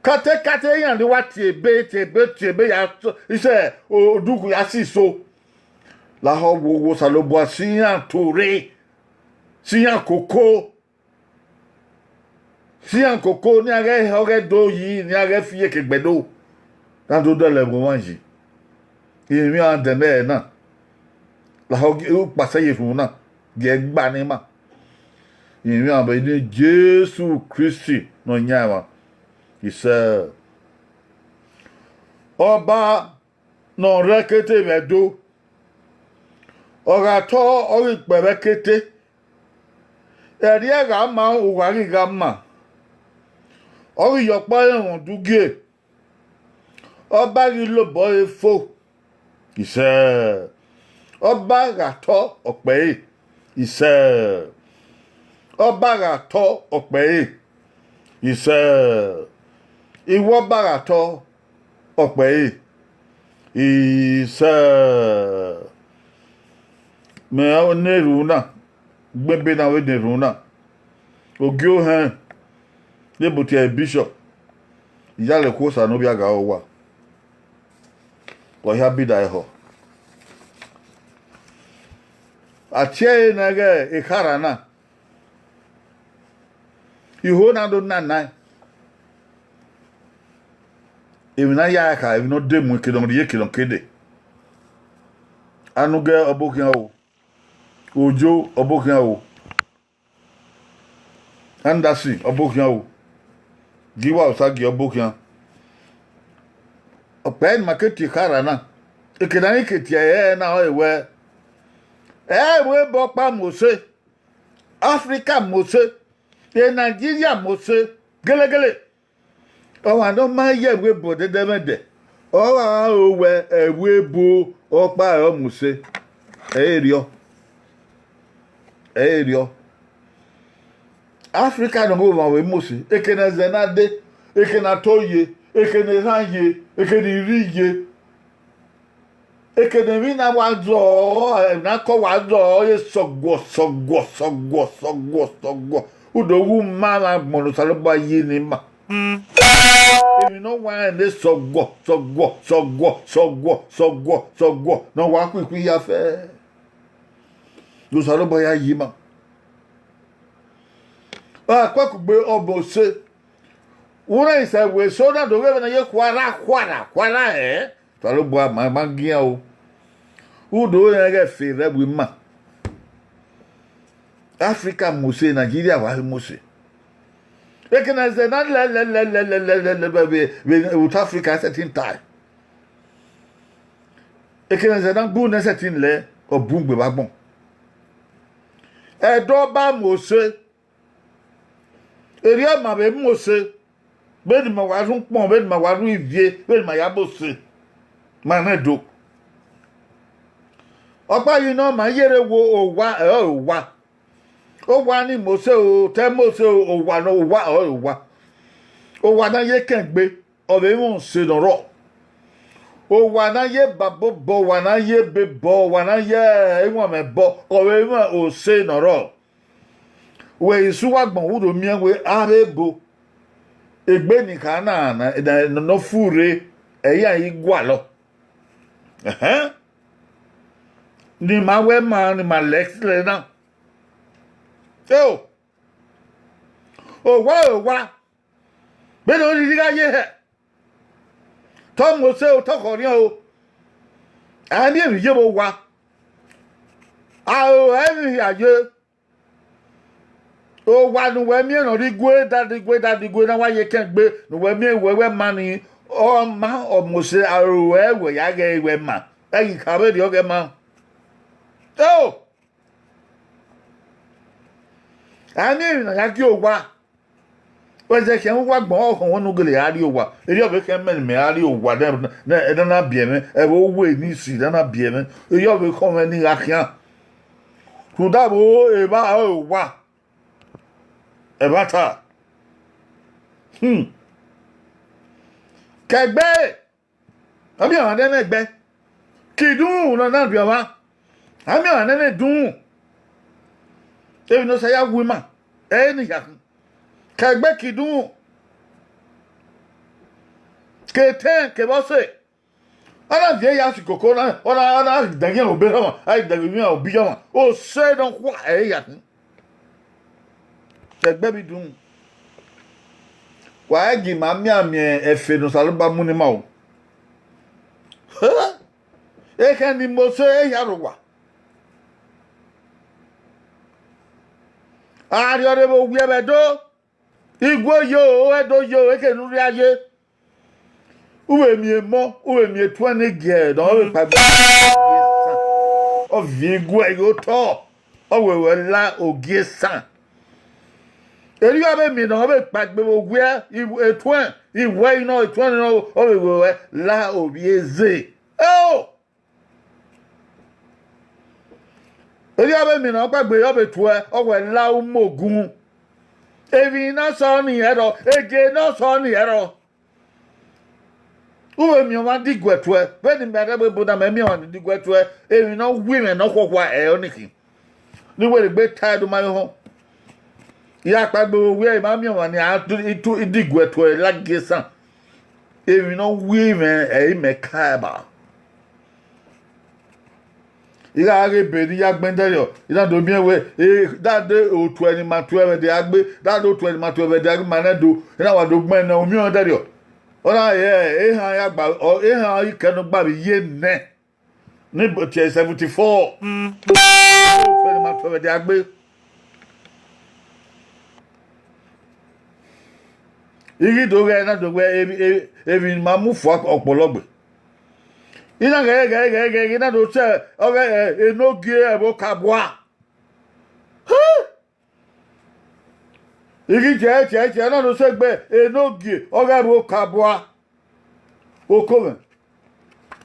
Katekate iran ni wa tie ebe, tie ebe, tie ebe ya s-, isẹ o-, odughu ya si iso. Lahọ wo wo Osanobua, si iran to rre, si iran koko. Si iran koko, ne iran ghẹ hẹ ọghẹ do yi, ne iran ghẹ fi iyeke gbe do, ne a do dọlọ ẹvbo mwa yi. I rinmwian dẹ nẹ na, lahọ gie ukpasẹ ye erhunmwu na, gie ẹe gba ne ima. I rinmwian vbe eni Jesu Kristi ne ọ yan emwa. Isẹ. Ọba ne ọ rre ẹkete vbe Ẹdo, ọ gha tọ, ọ ghi kpẹ vbe ẹkete, ẹrriẹ gha ma, uwa ghi gha ma, ọ ghi ye ọkpa ẹmwẹ udugie, ọba ghi lobọ ẹre fo. Isẹ. Ọba gha tọ ọkpẹ ẹre. Isẹ. Ọba gha tọ ọkpẹ ẹre. Isẹ. Iwẹ ọba gha tọ ọkpẹ ẹre. Isẹ. Mẹ ne erhunmwu na, gbẹn ebe na vbe ne erhunmwu na, ogie ohẹn, ne ebo tie ẹre bishop, iyale Ẹdo Osanobua gha re owa, ọ hia bida ẹhọ. A tie ẹre ne ẹghẹ ekhara na, iho na do nana ẹn. Emwi ne a ya kha, emwi ne ọ de mu, eke ne ọ rhie, eke ne ọ ke dee. Anughẹ ọbokhian o, Ojo ọbokhian o, Anderson ọbokhian o, Giwa Osagie ọbokhian. Ọkpẹ ne ima ke tie ekhara na, eke ne a ghi ke tie ẹre na ọrọre wẹẹ, ẹvbo ebo ọkpa mose, Africa mose, e Nigeria mose, gelegele. Ọmwa ne ọ ma ye ẹvbo ebo ẹdẹdẹmwẹdẹ, ọ gha ro wẹ ẹvbo ebo ọkpa ọre ọ mose, ẹ i rriọ, ẹ i rriọ. Africa ne ọ ghi vbe mose, eke ne ẹzẹ na dee, eke ne a to ye, eke ne erhan ye, eke ne irri ye. Eke ne emwi na wa zọ, emwi na kọ wa zọ, ye sọguọ, sọguọ, sọguọ, sọguọ, sọguọ. U do wu ma vbe agbọn ne Osanobua yi ne ima. Emwi ne ọ wa rẹn ne sọguọ, sọguọ, sọguọ, sọguọ, sọguọ, sọguọ, ne ọ wa khuikhui ya fẹ. Ne Osanobua ya yi ima. Ọ gha kue kugbe, ọ bọ ose. Vbene isẹ wẹ eso na do ghe vbene a ye khuarha, khuarha, khuarha hẹ, Osanobua ma, ma gian o. Udo rẹn ghẹ fe rre ẹvbo ima. Africa mu ose, Nigeria wa mu ose. Ekene ẹzẹ na lẹ, lẹ, lẹ, lẹ, lẹ, lẹ, lẹ, lẹ, vbe, vbe, vbe South Africa sẹtin tae. Ekene ẹzẹ na bu ne sẹtin lẹ, ọ bu gbe vbe agbọn. Ẹdẹ ọba mu ose. Erriọ ma vbe mu ose, vbene ima wa rhun ukpọn, vbene ima wa rhun ivie, vbene ima ya bọ ose, ma nẹ do. Ọkpa yi nọ, ma yere wo owa, ẹ ọre owa. Owa ni Mose o, te Mose o, owa nọ, owa ọre owa. Owa na ye kẹngbe, ọ vbe mwẹ ose ne ọ rrọọ. Owa na ye babo bọ, owa na ye ebe bọ, owa na ye iwọnmwẹ bọ, ọ vbe mwẹ ose ne ọ rrọọ. Wẹ i su uwa agbọn, u do miẹn wẹ avbe ebo egbe ni kha na, na, na, ne ọ fu rre, ẹ i ya i gualọ. Ẹhẹn. Ne ima wẹ ma, ne ima lẹ ẹsẹ na. Eo, owa, owa, vbene ọ rhirhi gha ye hẹ, te ọ mu ose o, te ọ khọ ọrriọn o, a miẹn emwi ye vbe owa, a ro ẹmwẹ hia ye. Owa ne uwẹ miẹn ne ọ rre igue da, da igue da, da igue na wa ye kẹngbe, ne uwẹ miẹn wẹ, wẹ ma ni, ọ ma, ọ mu ose, a ro ẹ wẹ ya ghẹ wẹ ma, ẹ ghi ka vberriọ ghẹ ma. Eo! A miẹn emwi ne a ya gie owa. Wẹ zẹ khian uwa agbọn, ọ khọn wẹ ne u gele gha rrie owa. Erriọ vbe khẹ mẹ ne mẹ gha rrie owa, ne, ne, ne a na biẹ mwẹ, ẹvbo uwu eni isi ne a na biẹ mwẹ. Erriọ vbe khọ mwẹ ne I gha khian. Rhunmwuda vbe evba ọre owa. Ẹmwata. Hmm. Kẹgbe, a miẹn ọmwa nene ẹgbẹ. Kidun ne ọ na rhie ọmwa, a miẹn ọmwa nene edun. Emwi ne Osa ya wu ima, ẹ i re ne I ya khin. Kẹgbe kidun, ke etẹn kevbe ọse, a na viẹ ya si koko na, ọ na, a na dẹghe iran obọ erha ọmwa, a i dẹghe iran obọ iye ọmwa, ose ne ọ khua ẹ i re ya khin. Ẹgbẹ vbe idun, wa i gie ima mianmian ẹfe ne Osanobua mu ne ima o. Ekhẹn ni Mose ehia rre owa. A rrie ọre vbe owiẹ vbe Ẹdo, igue yo, Ẹdo yo, ekhẹn ne u rhia ye. U vbe miẹn emọ, u vbe miẹn etuẹn ne giẹ ne ọ vbe kpaegbe, ọ viọ igue ye otọ, ọ wẹ wẹ la ogie esan. Erriọ vbe miẹn ne ọ vbe kpaegbe vbe owiẹ, etuẹn, iwẹ i nọ, etuẹn nọ, ọ vbe wẹ wẹ la ovbi eze. Eo! Erriọ vbe miẹn ne ọ kpaegbe, ọ vbe tuẹ, ọ wẹ la umogun. Emwi ne ọ sọ ni ẹrọ, egie ne ọ sọ ni ẹrọ. U vbe miẹn ọmwa diguẹ tuẹ, vbene imẹ rre ẹvbo ebo na, mẹ miẹn ọmwa ni diguẹ tuẹ, emwi ne ọ wu mwẹ ne ọ khuọkhua ẹre ọnii khin. Ne I wẹ rhie egbe tae do ma vbe họn. I gha kpaegbe vbe owiẹ, I ma miẹn ọmwa ni a tu, i tu, i diguẹ tuẹ la gie esan. Emwi ne ọ wu mwẹ ẹre imẹ ka ẹe ba. I gha ghe ebe ne I ya gbẹn dẹrriọ, I na do miẹn wẹ, e, dade otuẹ ne ima tuẹ vbe ẹdẹ a gbe, dade otuẹ ne ima tuẹ vbe ẹdẹ a gbe, ima nẹ do, I na wa do gbẹn nẹ, u miẹn ọẹn dẹrriọ. Ọ na re ehan ya gba, ọ, ehan ikẹ ne ọ gba vbe iye nẹ, ni tie seventy four. Otuẹ ne ima tuẹ vbe ẹdẹ a gbe. I ghi do ghẹ, I na do wẹ emwi, emwi, emwi ne ima mu fua ọkpọlọ gbe. I na ghẹ, ghẹ, ghẹ, ghẹ, ghẹ, I na do sẹ ọghe, ẹ, enogie ẹvbo kabua. I ghi tie ẹre, tie ẹre, tie ẹre, I na do sẹ egbe enogie ọghe ẹvbo kabua. Oko mwẹ.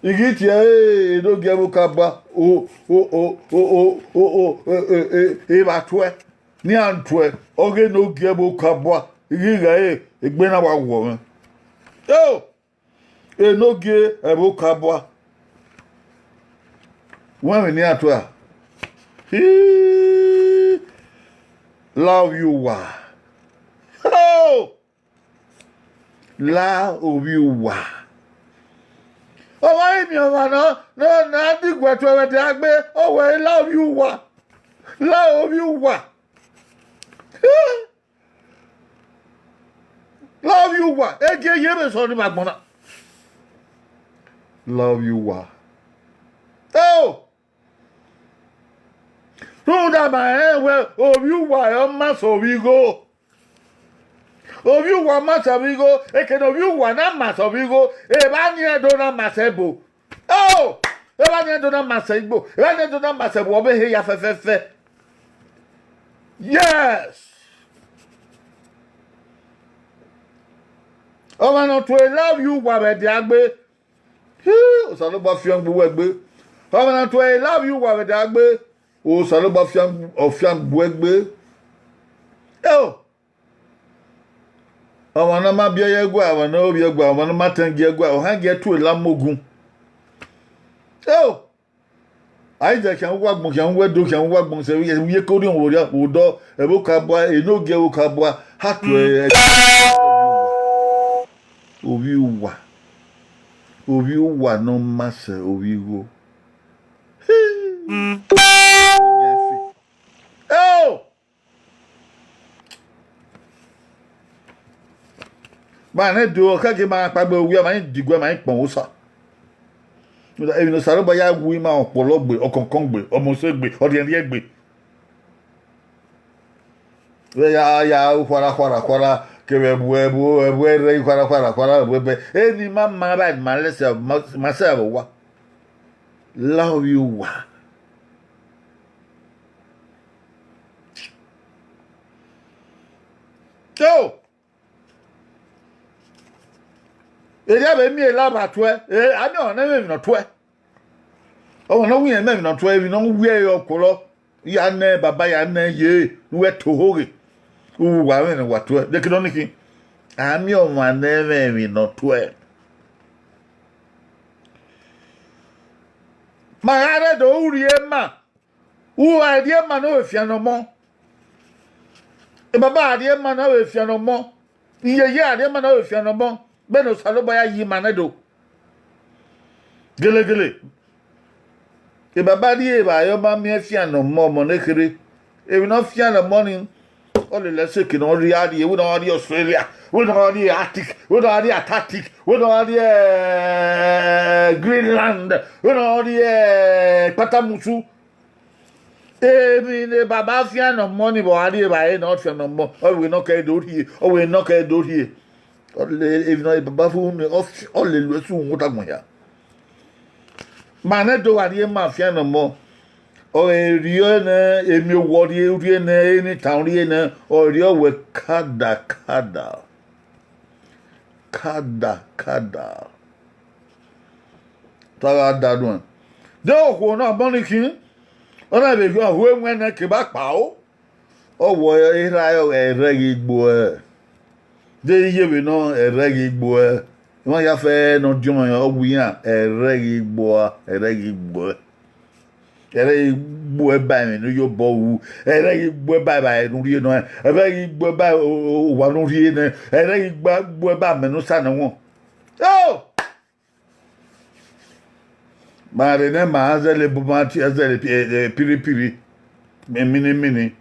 I ghi tie ẹre enogie ẹvbo kabua. O, o, o, o, o, o, o, e, e, e, evba tuẹ, ne iran tuẹ, ọghe enogie ẹvbo kabua. I ghi ghẹ ẹre, egbe na wa wọ mwẹ. Eo! Enogie ẹvbo kabua. Wẹ vbe ne iran tuẹ a? Hii! La ovbi owa. Ho! La ovbi uwa. Ọ wa ghi miẹn ọmwa nọ, nọ, ne a diguẹ tuẹ vbe ẹdẹ agbe, ọ wẹ la ovbi uwa. La ovbi uwa. La ovbi uwa. Egie ye vbe sọ ni vbe agbọn na. La ovbi uwa. Eo! Rhunmwuda ma rẹn wẹ ovbi uwa ọre ọ ma sẹ ovbi igho. Ovbi uwa ma sẹ ovbi igho, ekene ovbi uwa na ma sẹ ovbi igho, evba ni rẹn do na ma sẹ ebo. O, evba ni rẹn do na ma sẹ igbo, evba ni rẹn do na ma sẹ ebo, ọ vbe he ya fẹfẹfẹ. Yes. Ọmwa ne ọ tuẹ la ovbi uwa vbe ẹdẹ agbe, Hi, Osanobua fian gbe uwu ẹgbe. Ọmwa ne ọ tuẹ la ovbi uwa vbe ẹdẹ agbe, Osanobua fian, ọ fian gbe uwu ẹgbe. Eo, ọmwa ne ọ ma biẹ ye ẹguae, ọmwa ne ọ vbiẹ ẹguae, ọmwa ne ọ ma tẹn gie ẹguae, ọ han gie tuẹ la mu ogun. Eo, Isaac khian uwu agbọn, khian uwu ẹdo, khian uwu agbọn, sẹ vbe iye ke orhiọn vbe orhiọn vbe odọ, ẹvbo ka bua, enogie ẹvbo ka bua, ha tuẹ ovbi uwa, ovbi uwa ne ọ ma sẹ ovbi igho. Eo! Ma nẹ do, ọ khẹke ma kpaegbe owiẹ, ma i diguẹ, ma i kpọnmwẹ Osa. Emwi ne Osanobua ya wu ima ọkpọlọ gbe, ọkọnkọn gbe, ọmọsẹ gbe, ọrhiẹnrhiẹn gbe. Vbe ya ya khuara khuara khuara kevbe ẹvbo ẹvbo ẹvbo ẹrrẹe khuara khuara khuara ẹvbo ẹbẹ. Eni ma ma ba ma lẹsẹ ma sẹ vbe owa. La ovbi uwa. So, erriọ vbe miẹn ela vbe tuẹ, a miẹn ọmwa ne ẹmwẹ emwi ne ọ tuẹ. Ọmwa ne ọ winna ẹmwẹ emwi ne ọ tuẹ, emwi ne ọ wiẹ ọkpọlọ, ya nẹ baba, ya nẹ ye, ne uwẹ to ohoghe. Uwu uwa mwẹ ne wa tuẹ, de ke nọ ni khin. A miẹn ọmwa ne ẹmwẹ emwi ne ọ tuẹ. Ma gha rre do u rhie ma. U gha rhie ma ne ọ vbe fian ne ọmọ. Baba a rhie ma ne ọ vbe fian ne ọmọ. Iyeye a rhie ma ne ọ vbe fian ne ọmọ. Vbene Osanobua ya yi ma nẹ do. Gelegele. Baba rhie evbare ọ ma miẹn fian ne ọmọ, ọmọ ne kherhe. Emwi ne ọ fian ne ọmọ ni, ọ lele ẹse eke ne ọ rhie a rhie, wẹ ne ọ rhie Australia, wẹ ne ọ rhie Arctic, wẹ ne ọ rhie Antarctic, wẹ ne ọ rhie, eh, Greenland, wẹ ne ọ rhie, eh, Kpatamusu. Emwi ne baba fian ne ọmọ ni vbe ọ gha rhie evbare ne ọ fian ne ọmọ, ọ vbe nọ kẹ do rhie, ọ vbe nọ kẹ do rhie. Ọ le-, emwi ne baba fu ni, ọ fi-, ọ lele uwẹ su uhunmwu ọta agbọn hia. Ma nẹ do gha rhie ma fian ne ọmọ, ọ rhie nẹ, emwi owọ rhie, rhie nẹ, eni tan rhie nẹ, ọ rhie wẹ kada kada. Kada kada. Te a gha da nuẹn. De okhuo ne ọ mọ ni khin, ọ na vbe ghi ọhue wẹn nẹ kevbe akpao. Ọ wọ erha ẹrẹghe igbo ẹ. De iye vbe nọ ẹrẹghe igbo ẹ. Emwa ya fẹ ne ọ diọn ọ wu iran ẹrẹghe igbo a, ẹrẹghe igbo ẹ. Ẹrẹghe igbo ẹ ba ẹmwẹ ne u ye obọ ru, ẹrẹghe igbo ẹ ba evbare ne u rhie nọ, ẹrẹghe igbo ẹ ba o-, o-, owa ne u rhie nẹ, ẹrẹghe igbo ẹ ba amẹ ne u sa nọ wọn. Oh! Ma rhe ne ma zẹlẹ bu ma tie zẹlẹ pi-, eh, eh, piripiri, emini emini.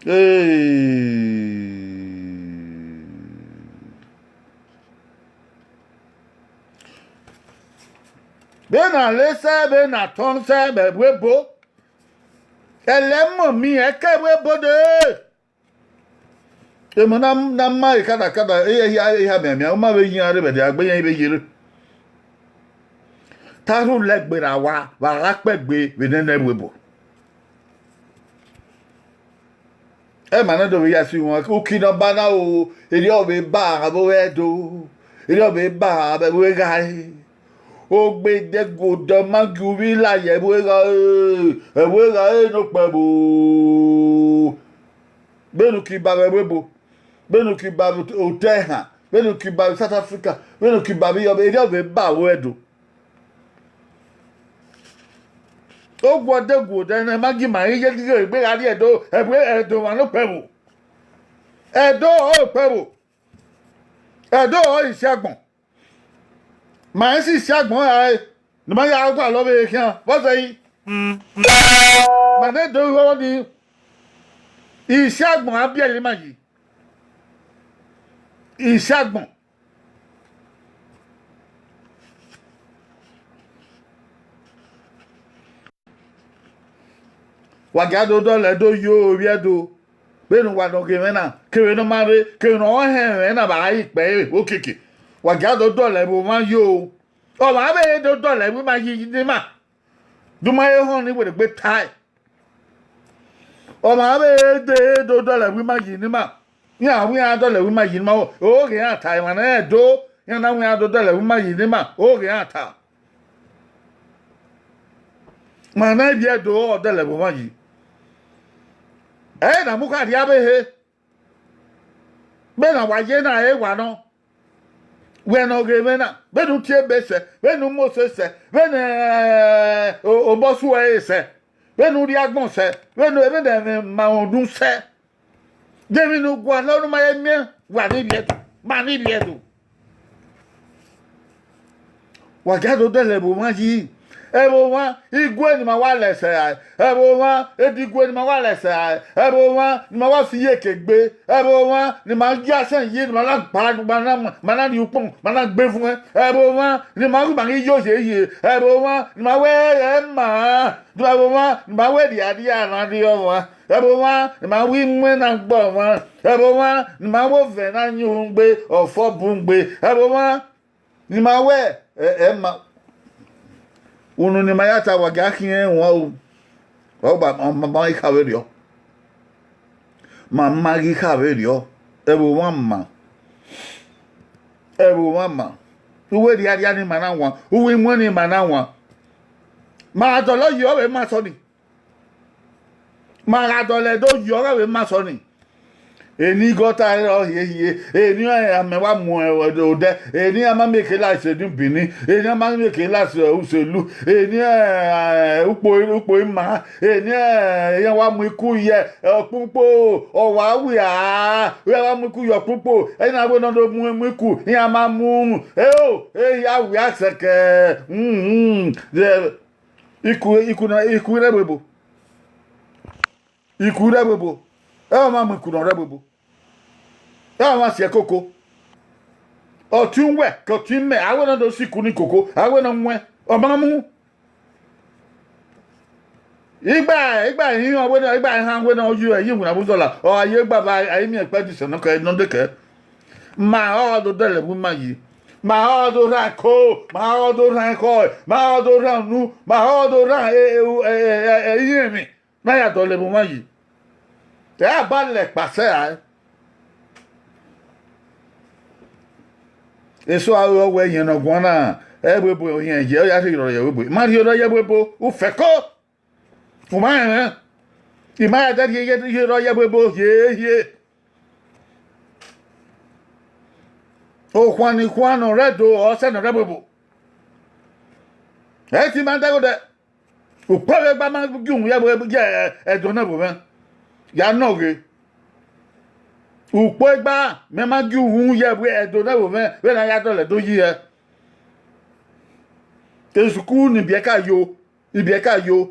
Hey. Vbene a le sẹ, vbene a tọn sẹ, vbe ẹvbo ebo, ẹlẹmọ mi, ẹkẹ ẹvbo ebo dee. Emọ na, na ma ekhadakada, eha, eha mianmian, u ma vbe yi iran rre vbe ẹdẹ, a gbe iran vbe ye rre. Te a rhulẹ gberra owa, vbe a gha kpẹgbe vbe nene ẹvbo ebo. Ẹ ma na do vbe ya si wọn, uki ne ọ ba na o, erriọ vbe ba avbe ore Ẹdo, erriọ vbe ba avbe ore Egha re. Ogbe dẹguodẹ ma gie uvbi la ye ẹvbo Egha re, ẹvbo Egha re ne okpẹvbo. Vbene uki ba vbe ẹvbo ebo, vbene uki ba vbe otọ ẹhan, vbene uki ba vbe South Africa, vbene uki ba vbe iyọvbe, erriọ vbe ba avbe ore Ẹdo. Oguọdẹ guọdẹ ne ma gie ima ghi ye dighe egbe gha rrie Ẹdo, ẹvbo Ẹdo mwa ne okpẹvbo. Ẹdo ọre okpẹvbo, Ẹdo ọre isiagbọn. Ma rẹn si isiagbọn rae ne ima ya gualọ vbe khian vbọzẹ yi. Ma ne do igho ni, isiagbọn a biẹlẹ ima yi. Isiagbọn. Wa gia do dọlọ Ẹdo yo, ovbi Ẹdo. Vbene uwa nọ ghe mwẹ na, kevbe ne ọ ma rre, kevbe ne ọ hẹn mwẹ na vbe a ikpẹ ẹre vbe okiekie, wa gia do dọlọ ẹvbo mwa yo. Ọmwa vbe he do dọlọ ẹvbo ima yi ne ima, de u ma he họn ne iwẹrẹgbe tae. Ọmwa vbe he do dọlọ ẹvbo ima yi ne ima, iran wẹ iran dọlọ ẹvbo ima yi ne ima, oghe iran ta, emwa ne ẹ do, iran na wẹ iran do dọlọ ẹvbo ima yi ne ima, oghe iran ta. Ma na ivbi Ẹdo ọ dọlọ ẹvbo mwa yi. Ẹre na mu kha rhie avbe ehe. Vbene a wa ye na ẹre wa nọ, wẹ ne ọ ghe mwẹ na, vbene u tie ebe sẹ, vbene u mose sẹ, vbene obọ su ẹre sẹ, vbene u rrie agbọn sẹ, vbene vbene ẹmwẹ ma rhunmwuda sẹ. De emwi ne u gualọ ne u ma he miẹn wa ne ivbi Ẹdo, ma ne ivbi Ẹdo. Wa gia do dọlọ ẹvbo mwa yi. Ẹvbo mwa, igue ne ima wa lẹ sẹ rae. Ẹvbo mwa, edigue ne ima wa lẹ sẹ rae. Ẹvbo mwa, ne ima wa fi iyeke gbe. Ẹvbo mwa, ne ima gie asọn yi, ne ima na gba, ma na, ma na rhie ukpọn, ma na gbe vuẹn. Ẹvbo mwa, ne ima ghi, ma ghi ye oye ye. Ẹvbo mwa, ne ima wẹ ẹ ma. Ẹvbo mwa, ne ima wẹ rhiarhia na rrie ọmwa. Ẹvbo mwa, ne ima wẹ imuẹn na gbe ọmwa. Ẹvbo mwa, ne ima wẹ ovẹn na yin uhunmwu gbe, ọfọ bun gbe. Ẹvbo mwa, ne ima wẹ ẹ, ẹ ma. Unu ne ima ya ta, wa gia khiẹn ẹnrẹn wan o. Ọgba ma, ma, ma ghi kha vberriọ. Ma, ma ghi kha vberriọ. Ẹvbo mwa ma. Ẹvbo mwa ma. Uwu erriarria ne ima na wan, uwu imuẹn ne ima na wan. Ma dọlọ yi ọvbe ma sọ ni. Ma gha dọlọ Ẹdo yi ọghe vbe ma sọ ni. Eni gọta rrọọ hiehie, eni amẹ wa mu odẹ, eni a ma mieke la sẹ New Benin, eni a ma mieke la sẹ uselu, eni ukpo, ukpo ima, eni iran wa mu iku ye ọkpukpo, ọ wa wia, iran wa mu iku ye ọkpukpo, ena wẹ ne ọ do mu, mu iku, iran ma mu, eo, ehia wia sẹkẹ, iku, iku na, iku rre ẹvbo ebo. Iku rre ẹvbo ebo. Ẹ ọmwa mu iku nọ rre ẹvbo ebo. Ẹ ọmwa si ẹkoko. Ọtẹn uwẹ ke ọtẹn mẹ, a wẹ ne ọ do si iku ni koko, a wẹ ne ọ muẹn, ọ ma mu. Igba, igba ihinrọn wẹ ne, igba ihan wẹ ne ọ ye ẹre ye iwinna vbe uzọla, ọ gha ye igba va, a i miẹn ẹkpẹdisẹ nọ kẹ, nọ dekẹ. Ma họ do dẹlẹ ẹvbo ima yi. Ma họ do rhan ẹko, ma họ do rhan ekhọe, ma họ do rhan unu, ma họ do rhan e, e, e, e, e, irinmwi. Na ya dọlọ ẹvbo mwa yi. Te a ba lẹ kpa sẹ rae. Eso aro wẹ ẹyẹn ne ọ guan na, ẹvbo ebo ohiẹn ye, ọ ya rhie rrọọ ye ẹvbo ebo. Ma rhie rrọọ ye ẹvbo ebo, u fẹko. U ma rẹn mwẹ. I ma ya da rhie, rhie rrọọ ye ẹvbo ebo, hie, hie. Okhuan ni khuan ne ọ rre Ẹdo, ọ sẹ ne ọ rre ẹvbo ebo. Ẹ i te ima dẹghe odẹ. Ukpẹvbe gba ma gie uhunmwu ye ẹvbo, ye Ẹdo ne ẹvbo mwẹ. Ya nọ ghe. Ukpẹ gba mẹ ma gie uhunmwu ye ẹvbo Ẹdo ne ẹvbo mwẹ, vbene a ya dọlọ Ẹdo yi hẹ. Esuku ni biẹ ka yo, ibiẹka yo,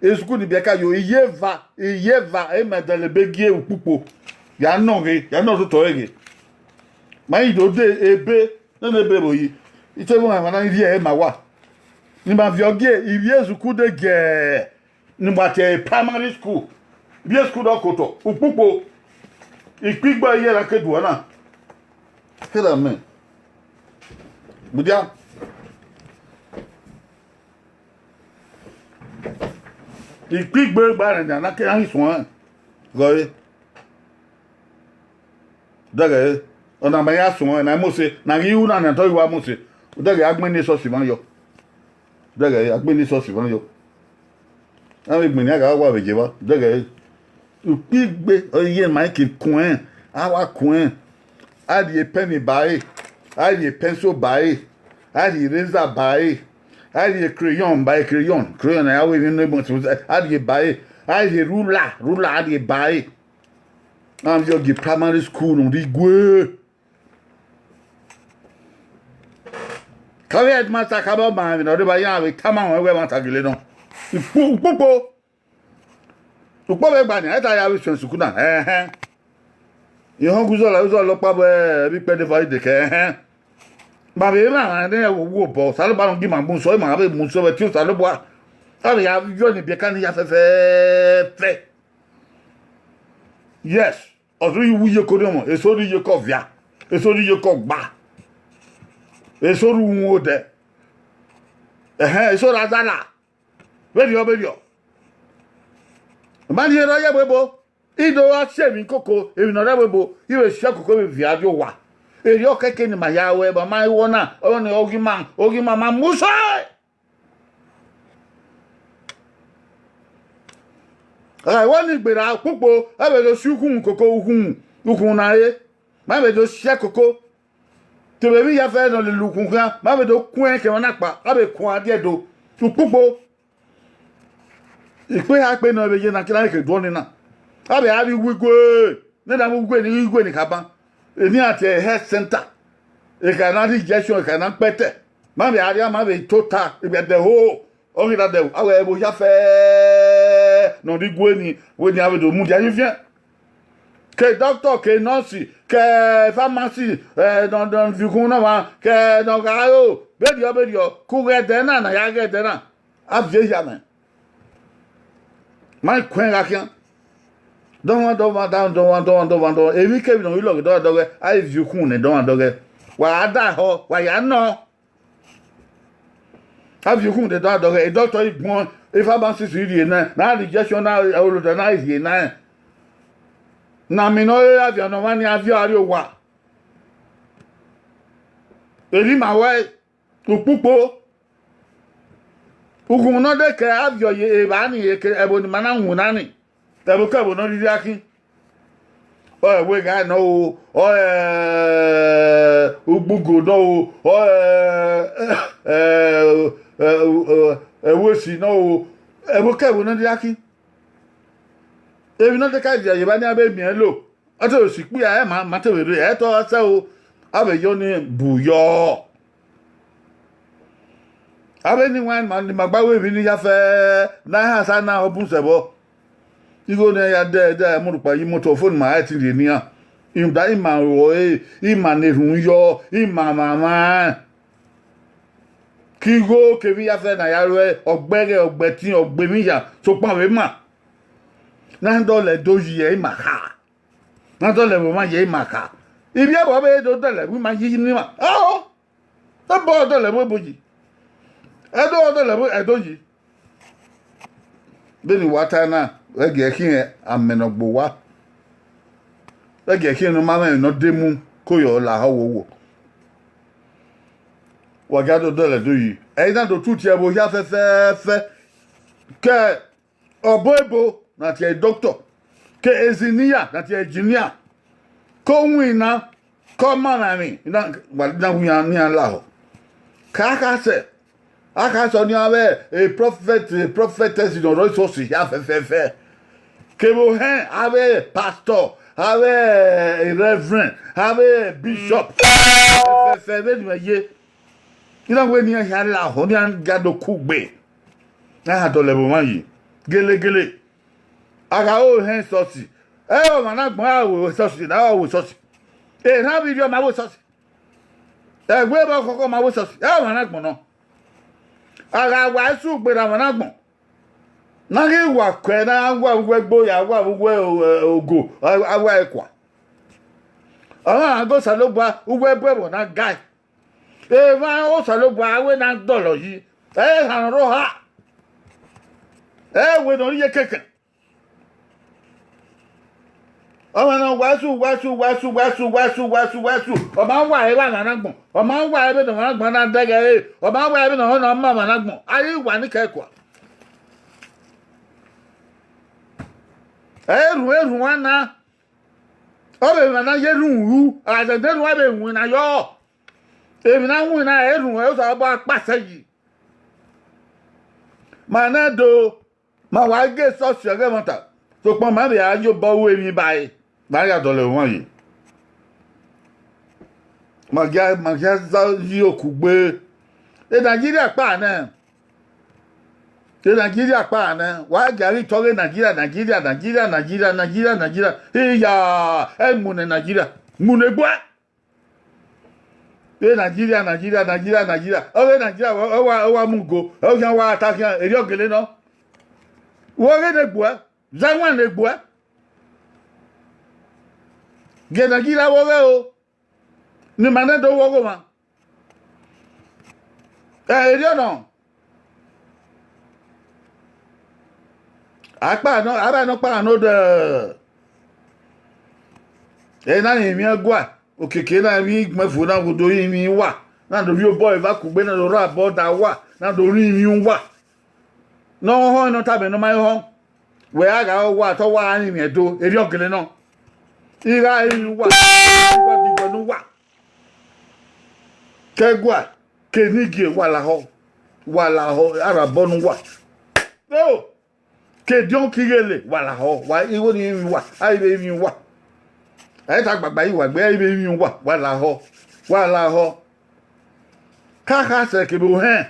esuku ni biẹka yo, iye eva, iye eva, ema dẹlẹ ebe gie ukpukpo. Ya nọ ghe, ya nọ ototọ ẹre ghe. Ma i do de ebe, nene ebe vbo yi, i te vbe ọmwa na rhie ẹre ma wa. Ne ima viọ gie, ivbi esuku de gie, ne ima tie primary school, ivbi esuku dọ kotọ, ukpukpo, ikpigbo iye na ke duọ na. Kẹdẹ mẹ. Gbudia. Ikpigbo gba rẹn nian, na ke na ghi suẹn ghọre. Dẹghẹ, ọna ma ya suẹn, na Mose, na ghi ru na, na tọ wa Mose. Dẹghẹ a gbẹn ne esọsi mwa yọ. Dẹghẹ, a gbẹn ne esọsi mwa yọ. A vbe gbẹn ne a gha wa vbe ye evba. Dẹghẹ, ukpigbe, ọ ye ma ke kuẹn, a wa kuẹn. A rhie pẹni ba ẹre, a rhie pẹnso ba ẹre, a rhie reza ba ẹre, a rhie crayon ba ẹre, crayon, crayon ne a ya ru emwi ne a rhie ba ẹre, a rhie rula, rula a rhie ba ẹre. Avbiọ gie primary school ne ọ rre igue. Kavbe headmaster, kavbe ọma emwi ne ọ rre evba, iran vbe tama ruẹn wẹ ẹmwata gele nọ. Ukpo-, ukpokpo. Ukpo vbe gba nian, ẹta ya vbe suẹn sukuna, ẹhẹn. Ihọn gu uzọla, uzọla ọkpa vbe ẹvbo ikpẹdẹ Friday kẹ, ẹhẹn. Ma vbe mwamwa ne wo obọ, Osanobua ne ọ gie ima mu sẹ, ima vbe mu sẹ vbe ẹtin Osanobua. A vbe ya yọ ni biẹ ka ni ya fẹfẹfẹ. Yes, ọ rhirhi wu iyeke orhiọnmwẹ, eso rhirhi iyeke ọvia, eso rhirhi iyeke ọgba, eso rhirhi uhunmwu odẹ, ẹhẹn, eso ra zala. Vberriọ, vberriọ. Ma rhie erha ye ẹvbo ebo, I do gha si emwi koko, emwi ne ọ rre ẹvbo ebo, I vbe si ẹe koko vbe viọ arrie owa. Erriọ kẹkẹ ne ima ya ruẹ, ma ma rẹn ọna, ọnii ọghe ima, ọghe ima ma mu sẹ. Ẹghẹ ne I gberra ukpokpo, ẹ vbe do si ukhunmwu koko, ukhunmwu, ukhunmwu na re, ma vbe do si ẹe koko. Te vbe emwi ya fẹ ne ọ lele ukhunmwu khian, ma vbe do kuẹn ke emwa na kpa, a vbe kuan diẹ do. Ukpokpo. Ikpe ha kpe nọ vbe ye na kira ke duọ ni na. A vbe a rhie uwu igue, ne na mu uwu igue ni, igue ni khaban. Eni a tie health center. Ekha na rhie injection, ekha na kpẹtẹ. Ma vbe a rhie, ma vbe tota, igbẹdẹ ho. Ọ ghi na dẹ, a wẹ ẹvbo hia fẹ ne ọ rre igue ni, wẹ ni a vbe do mudia ye uviẹn. Ke doctor, ke nurse, ke pharmacy, eh, nọ, nọ viọ ukhunmwu na mwa, ke nọ gha ro, vberriọ, vberriọ, ke u ghẹ ẹdẹ na, ne a ya ghẹ ẹdẹ na, a viọ ehia mwẹ. Ma kuẹn gha khian. Dọmwa, dọmwa, da, dọmwa, dọmwa, dọmwa, dọmwa. Emwikemwi ne ọ ghi lọghe dọmwa dọghẹ, a i viọ ukhunmwu ne dọmwa dọghẹ. Wa gha da họ, wa ya nọ. A viọ ukhunmwu ne dọmwa dọghẹ, e doctor i gbọn, e pharmacist i rhie nẹ, ne a rhie injection na, olodẹ na i rhie nẹ. Ne a miẹn ne ọ re avia ne ọmwa ni a viọ arrie owa. Erha ima ruẹ, ukpukpo. Ughunmwu ne ọ de kẹ avia ye evba ni, eke ẹvbo ne ima na winna ni, ẹvbo kẹvbo ne ọ rhirhi a khin. Ọ ẹre ẹvbo eghae nọ o, ọ ẹre ugbugo nọ o, ọ ẹre, ẹ, ẹ, ẹ, ẹvbo esi nọ o, ẹvbo kẹvbo ne ọ rhirhi a khin. Emwi ne ọ de ka viọ ye evba ni a vbe miẹn lo, ọ te vbe si ikpia, ẹ ma, ma te vbe rre, ẹ te ọ sẹ o, a vbe yọ ni bu yọ. Avbe eni wan ma, ni ma gba ru emwi ni ya fẹ, ne a i ha sa na ọ bun sẹ vbọ. Igho ne iran ya dẹ, dẹ mu rhukpa ye imoto, ọfo ne ima ra ẹtin rhie ne iran. Rhunmwuda ima ru ẹre, ima ne erhunmwu yọ, ima mwamwa. Ke igho kevbe iyafẹ ne a ya ru ẹre, ọ gbe ẹghẹ, ọ gbe ẹtin, ọ gbe emwi hia, sokpan vbe ima, ne a dọlẹ do yi ẹre ima kha. Ne a dọlẹ vbe ọmwa yi ẹre ima kha. Ivbi ẹvbo ọvbehe do dọlẹ vbe ima yi ne ima. Ao, ẹbọ dọlẹ vbe ebo yi. Ẹdo dọlẹ vbe ẹdo yi. Vbene wa ta na, ẹ gie khian amẹ ne ọ gbe owa. Ẹ gie khian ne ọ ma mwẹ emwi ne ọ de mu, ko yọ lahọ wowo. Wa gia do dọlẹ do yi. Ẹ i na do tutu ẹvbo hia fẹfẹfẹ. Ke ọbo ebo na tie doctor, ke engineer na tie engineer, ke owinna, ke ọmamwaemwi, na, wa na wu iran, ne iran lahọ. Ke akhasẹ, akhasẹ ọnii avbe e prophet, e prophetess ne ọ rre esọsi hia fẹfẹfẹ. Kevbe ohẹn, avbe pastor, avbe e reverend, avbe bishop, fẹfẹfẹ vbene imẹ ye. I na wẹ ne iran hia lahọ, ne iran ga do kugbe. A ha dọlẹ vbe ọmwa yi gelegele. A gha ro ohẹn esọsi, ẹ i re ọmwa ne agbọn ra ru esọsi, ne a ru esọsi. Erhan vbe irhiọ ma ru esọsi. Ẹwe vbe ọkhọkhọ ma ru esọsi, ẹ i re ọmwa ne agbọn nọ. A gha wa ẹse ugberra ọmwa ne agbọn, ne a ghi wa kue, ne a wa vbe uwu ẹgbo ya, wa vbe uwu ogo, a wa ẹre kua. Ọmwa gha ga Osanobua, uwu ẹbọ ẹvbo na gae. Emwa Osanobua wẹ ne a dọlọ yi, ẹ i re erhan ne ọ rre oha, ẹ i re ẹwe ne ọ rre iyeke kẹkan. Ọmwa ne ọ wa ẹse, wa ẹse, wa ẹse, wa ẹse, wa ẹse, wa ẹse, wa ẹse, ọ ma wa ẹre vbe ọmwa ne agbọn, ọ ma wa ẹre vbene ọmwa ne agbọn na dẹghe ẹre, ọ ma wa ẹre vbene ọ na ma ọmwa ne agbọn, a i wa ni kẹ kua. Erhunmwu, erhunmwu a na, ọ vbe emwa na ye erhunmwu ru, a zẹ ne erhunmwu a vbe winna yọ. Emwi na winna, erhunmwu Osanobua kpasẹ yi. Ma nẹ do, ma wa ghe esọsi ẹghẹ ẹmwata, sokpan ma vbe a ye obọ ru emwi ba ẹre. Ma ya dọlọ emwa ye. Ma gia, ma gia za yi okugbe. E Nigeria kpa nẹ. E Nigeria kpa nẹ. Wa gia ghi tọghe Nigeria, Nigeria, Nigeria, Nigeria, Nigeria, Nigeria. Iya, ẹ mu ne Nigeria. Mu ne gbuẹ. E Nigeria, Nigeria, Nigeria, Nigeria. Ọghe Nigeria, ọ wa, ọ wa mu go. Ọ khian wa ta khian, erriọ gele nọ. Wo ghe ne gbuẹ. Zẹ wan ne gbuẹ. Gie Nigeria wo ghe o. Ne ima nẹ do wo ghe ọmwa. Ẹ, erriọ nọ. Akpa nọ, aba nọ kpa nọ dẹ. Ena emwi ẹgua, okiekie na emwi igbẹnfo na, wo do rinmwian uwa, na do rhie obọ eva kugbe, na do rre abọ da uwa, na do rinmwian uwa. Ne ọ họn ne ọ tama ne ọ ma họn. Wẹ a gha re owa, te ọ wa rinmwian do, erriọ gele nọ. I gha rinmwian uwa, I gha diguẹ ne uwa. Ke ẹgua, ke enigie, wa lahọ, wa lahọ, arabọ ne uwa. Eo, ke ediọn ke ighele, wa lahọ, wa igho ni rinmwian uwa, a i vbe rinmwian uwa. A i ta gbagba yi uwa gbe, a i vbe rinmwian uwa, wa lahọ, wa lahọ. Ka kha sẹ kevbe ohẹn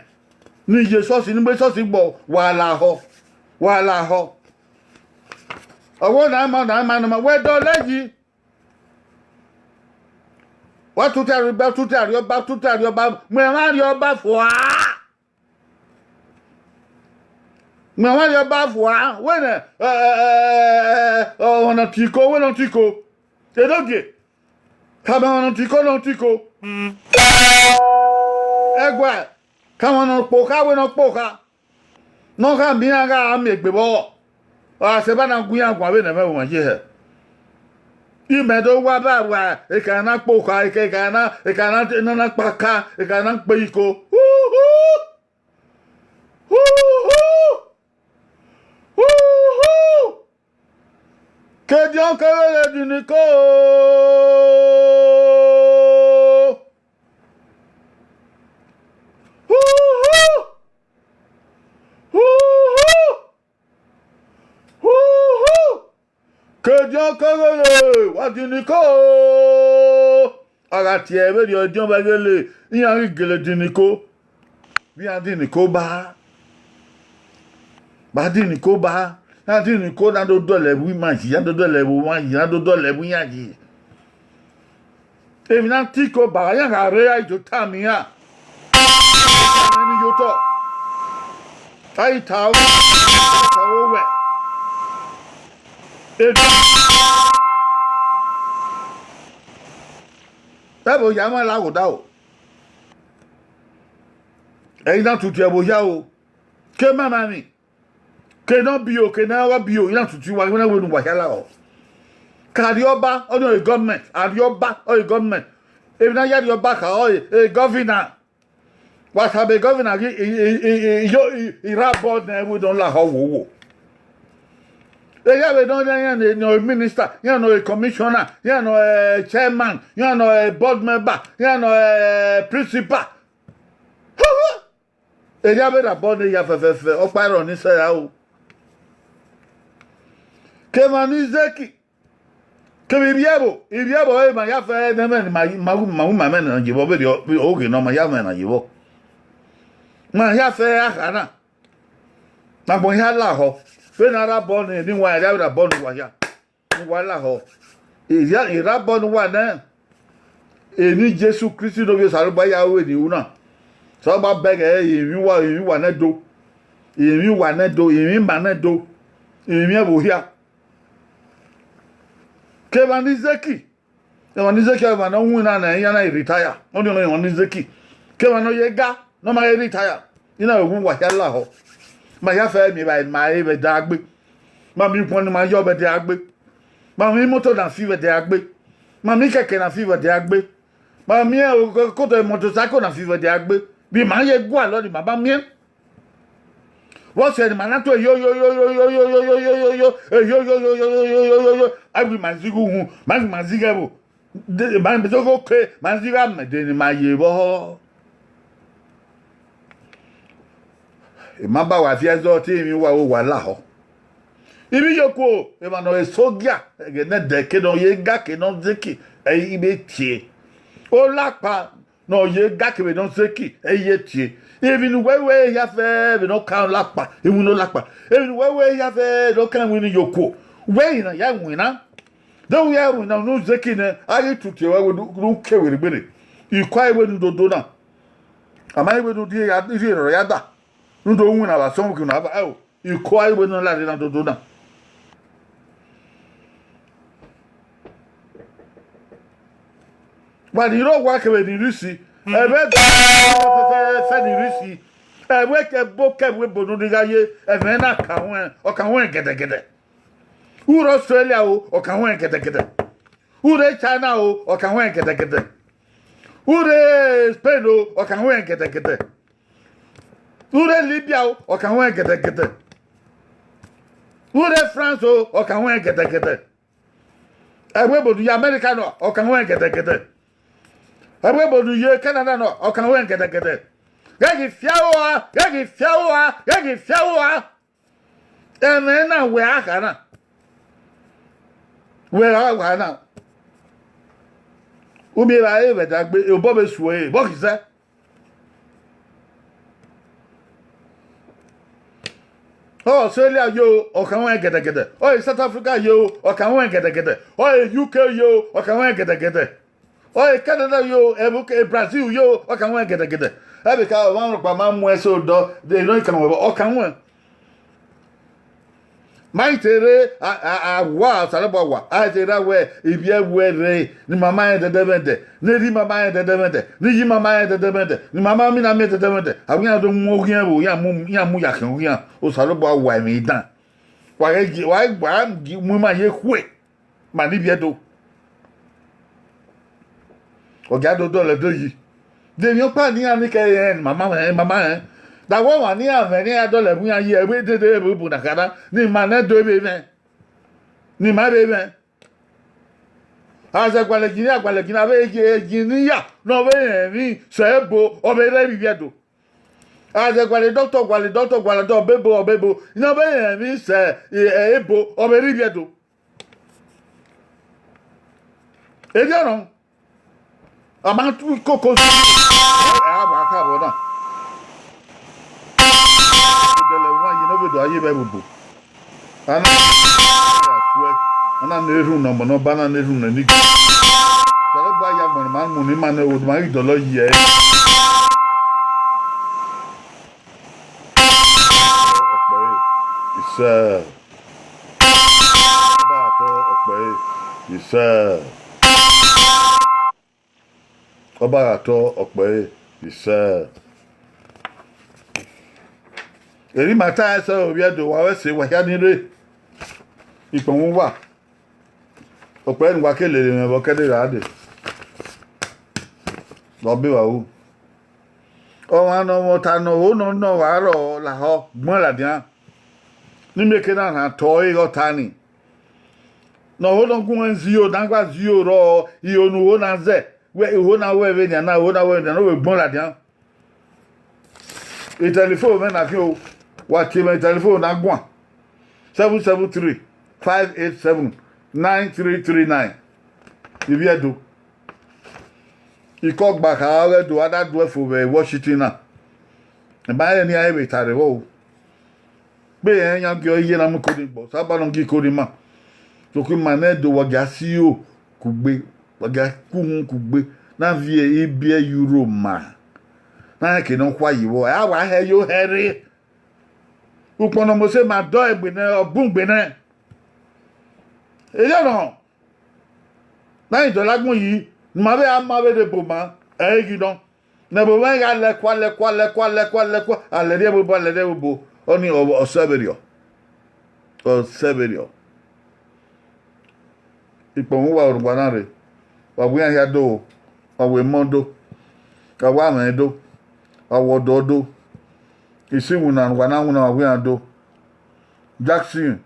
ne iye esọsi, ne igbe esọsi gbọ, wa lahọ, wa lahọ. Ọvbo na ma, na ma, na ma, wẹ dọlẹ yi. Wa tutu arriọba, tutu arriọba, tutu arriọba, mu ẹmwẹ arriọba fua. Mu ẹmwẹ arriọba fua, wẹ nẹ, ẹ, ẹ, ẹ, ẹ, ẹ, ọmwa ne ọ tiko, wẹ ne ọ tiko. Enogie, khama ọmwa ne ọ tiko, ne ọ tiko. Ẹgua, khama ọmwa ne ọ kpokha, wẹ ne ọ kpokha. Ne ọ khama iran gha miẹn egbe vbọ. Ọ gha sẹ eba na gu iran guan vbene ẹmwẹ vbe wan ye hẹ. Imẹ do wa ba wa, ekana na kpokha, eka, ekana na, ekana na, na, na kpaka, ekana na kpe iko. Hu hu! Hu hu! Hu hu! Ke ediọn kevbe ghele diniko. Hu hu! Hu hu! Hu hu! Ke ediọn kevbe ghele, wa diniko. A gha tie vberriọ ediọn vbe ghele, iran ghi gele diniko. Vbe iran diniko ba, ba diniko ba, iran diniko na do dọlọ ẹvbo ima yi, iran do dọlọ ẹvbo mwa yi, iran do dọlọ ẹvbo iran yi. Emwi na tiko ba, iran gha rre, a i do tama iran. Emwi ye otọ. A i ta owẹ, ta owẹ. Ede. Ẹvbo hia ma la ghodaro. Ẹ i na tutu ẹvbo hia o. Ke ma ma emwi. Ke ne ọ bio, ke ne ọ gha bio, iran tutu wa, iran wẹ ne uwa hia lahọ. Ke Arriọba, ọ ni ọre government, Arriọba, ọre government. Emwi ne a ya Arriọba kha, ọre, e governor. Wa tama governor ghi, i, i, i, i, yo, i, i rre abọ nẹ, wẹ ne ọ lahọ wowo. Eya vbe ne ọ rre iran ne, ne ọre minister, iran ne ọre commissioner, iran ne ọre chairman, iran ne ọre board member, iran ne ọre principal. Eya vbe rre abọ ne eya fẹfẹfẹ, ọkpa rrọọ ni sẹ ra o. Kevbe emwa ni zeki, kevbe ivbi ẹvbo, ivbi ẹvbo ọre ma ya fẹ ne ẹmwẹ ne ma, ma, ma, ma mwẹ na ye vbọ vberriọ, oghe nọ ma ya mwẹ na ye vbọ. Ma ya fẹ akha na. Ma gbọn hia lahọ. Vbene a rre abọ ne, ne uwa, a rre abọ ne uwa hia. Uwa lahọ. Erha, erha abọ ne uwa nẹ, eni Jesu Kristi ne ovbi Osanobua ya ru eni ru na. Osanobua bẹghe emwi uwa, emwi uwa nẹ do. Emwi uwa nẹ do, emwi ima nẹ do. Emwi ẹvbo hia. Kevbe emwa ni zeki, emwa ni zeki, emwa ne ọ winna nẹ, iran na retire. Ọni ọnii emwa ni zeki. Kevbe emwa ne ọ ye ga, ne ọ ma retire. Iran vbe wu uwa hia lahọ. Ma hia fẹ miẹn evbare ne ma re vbe ẹdẹ agbe. Ma miẹn ukpọn ne ma yọ vbe ẹdẹ agbe. Ma miẹn imoto na fi vbe ẹdẹ agbe. Ma miẹn kẹkẹ na fi vbe ẹdẹ agbe. Ma miẹn okoto motorcycle na fi vbe ẹdẹ agbe. Vbe ima ye gualọ ni ma ma miẹn. Vbọsẹ ne ima na to eyo yo yo yo yo yo yo yo yo yo yo eyo yo yo yo yo yo yo yo yo, a gbe ima zighe uhunmwu, ma gbe ima zighe ẹvbo, ma gbe zighe oke, ma zighe amẹdẹ ne ima ye vbọ. Ima ba wa viẹ zọ te emwi uwa ro wa lahọ. Ivbi yokuo, emwa ne ọ re sogia, ẹghẹ ne ẹdẹ ke ne ọ ye ga ke ne ọ zeki, ẹ i vbe tie. Olakpa ne ọ ye ga kevbe ne ọ zeki, ẹ i ye tie. Emwi ne uwẹ wẹ hia fẹ vbe ne ọ kan olakpa, iwinna olakpa. Emwi ne uwẹ wẹ hia fẹ ne ọ kan iwinna yokuo. Wẹ i na ya winna. De u ya winna unu zeki nẹ, a ghi tutie ruẹ wẹ ne u ke werriegbe rre. Ikua i wẹ ne u do do na. A ma i wẹ ne u rhie ya, rhie rrọọ ya da. Ne u do winna vbe asọn ke na ba, ẹo, ikua i wẹ ne ọ lare na do do na. Wa ni rre owa kevbe ni rre isi, ẹmwẹ fẹfẹfẹfẹ ni rre isi, ẹmwẹ kẹbo kẹvbe ebo ne u ni gha ye, ẹmwẹ na ka huẹn, ọ ka huẹn gẹdẹgẹdẹ. U rre Australia o, ọ ka huẹn gẹdẹgẹdẹ. U rre China o, ọ ka huẹn gẹdẹgẹdẹ. U rre Spain o, ọ ka huẹn gẹdẹgẹdẹ. U rre Libya o, ọ ka huẹn gẹdẹgẹdẹ. U rre France o, ọ ka huẹn gẹdẹgẹdẹ. Ẹvbo ebo ne u ye America nọ, ọ ka huẹn gẹdẹgẹdẹ. Ẹvbo ebo ne u ye Canada nọ, ọ ka huẹn gẹdẹgẹdẹ. Ghẹ ghi fia ua, ghẹ ghi fia ua, ghẹ ghi fia ua. Ẹmwẹ na wẹ a kha na. Wẹ a wa na. U miẹn evbare vbe ẹdẹ gbe, obọ vbe suẹ, obọ khisẹ. Ọ Australia yo, ọ ka huẹn gẹdẹgẹdẹ. Ọ South Africa yo, ọ ka huẹn gẹdẹgẹdẹ. Ọ U K yo, ọ ka huẹn gẹdẹgẹdẹ. Ọ Canada yo, ẹvbo ke Brazil yo, ọ ka huẹn gẹdẹgẹdẹ. Ẹvbo ka ọmwa rhọkpa ma mu ẹse odọ, de nọ ka huẹn, ọ ka huẹn. Ma i te rre, a, a, a wa, Osanobua wa, a i te rre wẹ, ivbi ẹvbo ẹre, ne ima ma rẹn dẹdẹmwẹdẹ, ne erha ima ma rẹn dẹdẹmwẹdẹ, ne iye ima ma rẹn dẹdẹmwẹdẹ, ne ima ma mina miẹn dẹdẹmwẹdẹ, a wẹ iran do mu oghian vbe, iran mu, iran mu ya khian oghian, Osanobua wa emwi dan. Wa ghẹ gie, wa, wa mu ima ye khue. Ma ni vbiẹ do. Ọ gia do dọlọ do yi. De emwi ọkpa ne iran ni kẹ rẹn, mama mwẹ, mama mwẹ. Da wẹ ọmwa ne iran mwẹ ne iran dọlọ mu iran yi ẹvbo dede ẹvbo bu na kha na, ne ima nẹ do vbe mwẹ. Ne ima vbe mwẹ. A zẹ gualọ egi ne a gualọ egi ne a vbe egi, egi ne iya ne ọ vbe rẹn emwi sẹ ebo, ọ vbe rre vbe ivbiẹ do. A zẹ gualọ doctor, gualọ doctor, gualọ doctor, ọbe ebo, ọbe ebo, ne ọ vbe rẹn emwi sẹ, e, e, ebo, ọ vbe rre ivbiẹ do. Erriọ nọ, a ma tu ikoko, a wa kha vbọ na. Odẹlẹ wa ye ne ọ vbe do a ye vbe ẹvbo ebo. A na ya suẹ, a na ne erhunmwu ne ọmọ ne ọba na ne erhunmwu ne enigho. Osanobua ya gbọnnọ ma mu ne ima ne owa ne ima ghi dọlọ yi ẹre. Ọkpẹre, isẹ. Ọba gha tọ ọkpẹre, isẹ. Ọba gha tọ ọkpẹre, isẹ. Erha ima ta ẹsẹ ovbi Ẹdo, wa vbe ẹse, wa hia ni rre. Ikpọnmwẹ uwa. Ọkpẹre ne uwa ke lele mwẹ vbe ọ kẹdẹ gha dee. Ọ be vbe ru. Ọmwa ne ọmwẹ ọta ne ọ ho nọ nọ wa rrọọ lahọ gbọn ladian. Ne imieke na rhan tọ ẹre ọta ni. Ne ọ ho ne ọ gu mwẹ zio, ne a gba zio rrọọ, iro ne uho na zẹ, wẹ uho na wẹ vbenian na, uho na wẹ vbenian, ne ọ vbe gbọn ladian. Itẹlifon mwẹ na khian o, wa tie mwẹ itẹlifon na guan, seven seven three, five eight seven, nine three three nine. Ivbi Ẹdo. Ikọ ọgba kha ọghe Ẹdo, a da do ẹfo vbe Washington na. Ẹ ma rẹn ne iran vbe ta rre vbọ o. Gbe rẹn yan gie ọ iye na mu ikode gbọ, Osanobua ne ọ gie ikode ma. Sokpan ima ne Ẹdo, wa gia si iro kugbe, wa gia ku uhunmwu kugbe, na viẹ ibiẹ euro ma. Na rẹn eke ne ọ khua yi vbọ, a wa hẹ yo hẹ rre. Ukpọn ne Mosa ma dọ egbe nẹ, ọ bun gbe nẹ. Erriọ nọ, ne a i dọlọ agbọn yi, ne ima vbe a ma vbe rre ebo ma, ẹ i ghi nọ. Ne ẹvbo mwẹ gha lẹkua, lẹkua, lẹkua, lẹkua, lẹkua, a lẹrriẹ ẹvbo ebo, a lẹrriẹ ẹvbo ebo, ọnii ọ, ọ sẹ vberriọ. Ọ sẹ vberriọ. Ikpọnmwẹ uwa rhunmwuda na rre, wa wẹ iran hia do, wa wẹ emọ do, wa wẹ amwẹ do, wa wẹ ọdọ do. Isi iwinna ne uwa na winna, wa wẹ iran do. Jackson,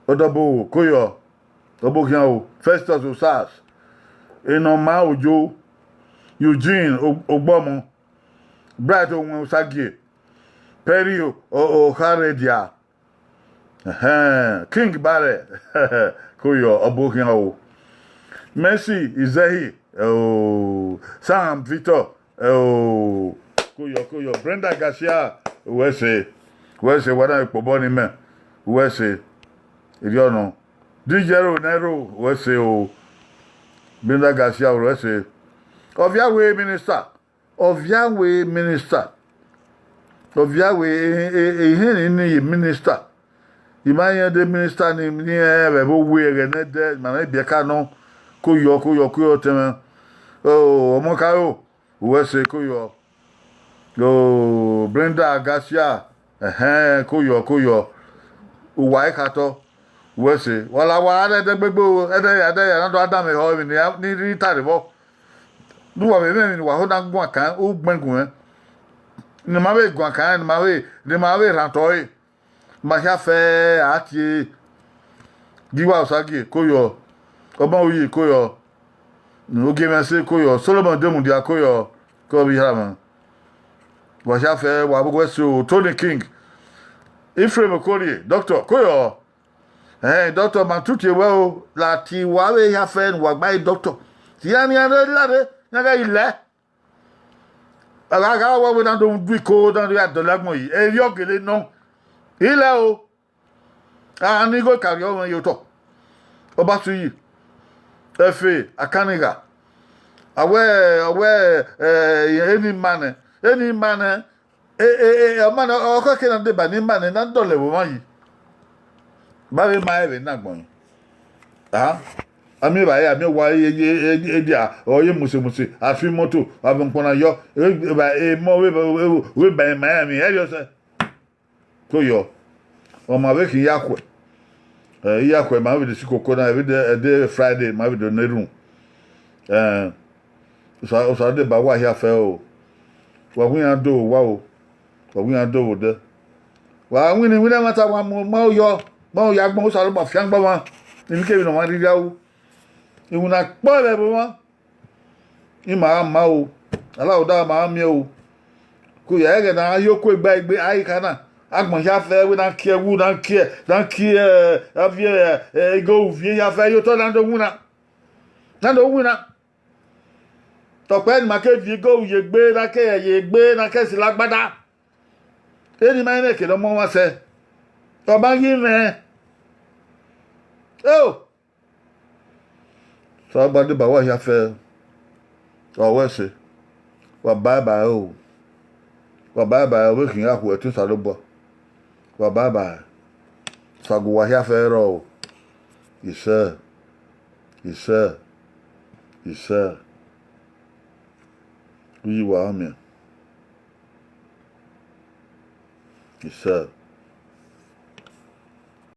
Ọdọbo Koyọ, Ọbokhian o, Festus Osas, Enọma Ojo, Eugene O-, Ogbọmọ, Bright Owen Osagie, Perry O-, O-, Okharedia, Ẹhẹn, King Barre, koyọ, ọ bu khian o. Mercy Izehi, ẹo, Sam Victor, ẹo, koyọ, koyọ, Brenda Garcia, uwẹ ẹse, uwẹ ẹse, wa na kpobọ ne imẹ, uwẹ ẹse, erriọ nọ. D J Ro Nero, uwẹ ẹse o, Brenda Garcia, uwẹ ẹse. Ọviawe minister, Ọviawe minister, Ọviawe, ehẹn ni ye minister. I ma rẹn de minister ni, ni rẹn vbe ẹvbo owe ẹghẹ ne ẹdẹ, ma mwẹ ibiẹka nọ, koyọ, koyọ, koyọ tẹmwẹ. O, Ọmọkaro, uwẹ ẹse, koyọ. O, Brenda Garcia, ẹhẹn, koyọ, koyọ. Uwa i khatọ, uwẹ ẹse. Wa la wa rẹ ẹdẹ gbegbe o, ẹdẹ ya, ẹdẹ ya, na do a danmwẹ họ emwi ne I rhie tare vbọ. Ne uwa vbe mwẹ emwi ne uwa ho na guan kan ugbẹn gun mwẹ. Ne ima vbe guan kan, ne ima vbe, ne ima vbe rhan otọ ẹre. Ma hia fẹ a tie. Giwa Osagie, koyọ. Ọmọ Uyi, koyọ. Ogiemwẹse, koyọ. Solomon Demudia, koyọ. Ke ọ vbe hia mwẹ. Wa hia fẹ, wa vbe wẹ so, Tony King. Ephraim Okorie, doctor, koyọ. Ẹn, doctor, ma tutie wẹ o, lati wa vbe hia fẹ ne uwa gba doctor. Ti iran nian rre lare, iran ghẹ i lẹ. A gha gha wẹ wẹ na do du iko, na do ya dọlọ agbọn yi, erriọ gele nọ. I lẹ o. A ni igho karriọ mwẹ ye otọ. Ọba Suyi, Ẹfe, Akanigha. A wẹ, a wẹ, eh, eni ima nẹ, eni ima nẹ, e, e, e, ọma nẹ, ọkhọke na deba ne ima nẹ, na dọlọ ẹvbo mwa yi. Ba vbe ma ẹvbo na gbọn yi. A, a miẹn evbare, a miẹn owa ye, ye, ye, ye dia, ọ ye muse muse, a fi imoto, a vbe ukpọn na yọ, e, e, emọ vbe, vbe, vbe ba ima ya emwi, ẹrriọ sẹ. Koyọ, ọ ma vbe khin ya khuẹ. Eh, ya khuẹ, ma vbe de si koko na, vbe de, ẹdẹ Friday, ma vbe do ne erhunmwu. Eh, Osa, Osa deba wa hia fẹ o. Wa gu iran do vbe owa o. Wa gu iran do vbe odẹ. Wa winna iwinna ẹmwata, wa mu ma yọ, ma ya agbọn, Osanobua fiangbe ọmwa. Emwikemwi ne ọmwa rhirhi ru. Iwinna kpọ vbe ẹvbo mwa. Ima gha ma o, Alaghodaro ma gha miẹn o. Ko ya ẹghẹ ne a yo ku egbe, egbe a i kha na, agbọn hia fẹ wẹ ne a kie ẹwu, ne a kie, ne a kie, eh, aviẹ, eh, eh, igoru viẹ hia fẹ ye otọ na do winna. Na do winna. Tọkpẹ ne ima ke viẹ igoru ye egbe, ne a ke ye egbe, ne a ke sila agbada. Eni ma i mwẹ kene ọmọ mwa sẹ. Ọ ma ghi mwẹ. Oh! Osanobua deba wa hia fẹ, ọ wẹ ẹse, wa bye bye o, wa bye bye, ọ vbe khin gha khuẹ ẹtin Osanobua, wa bye bye, Osa gu uwa hia fẹ rrọọ o, isẹ, isẹ, isẹ, uyi wa miẹn, isẹ.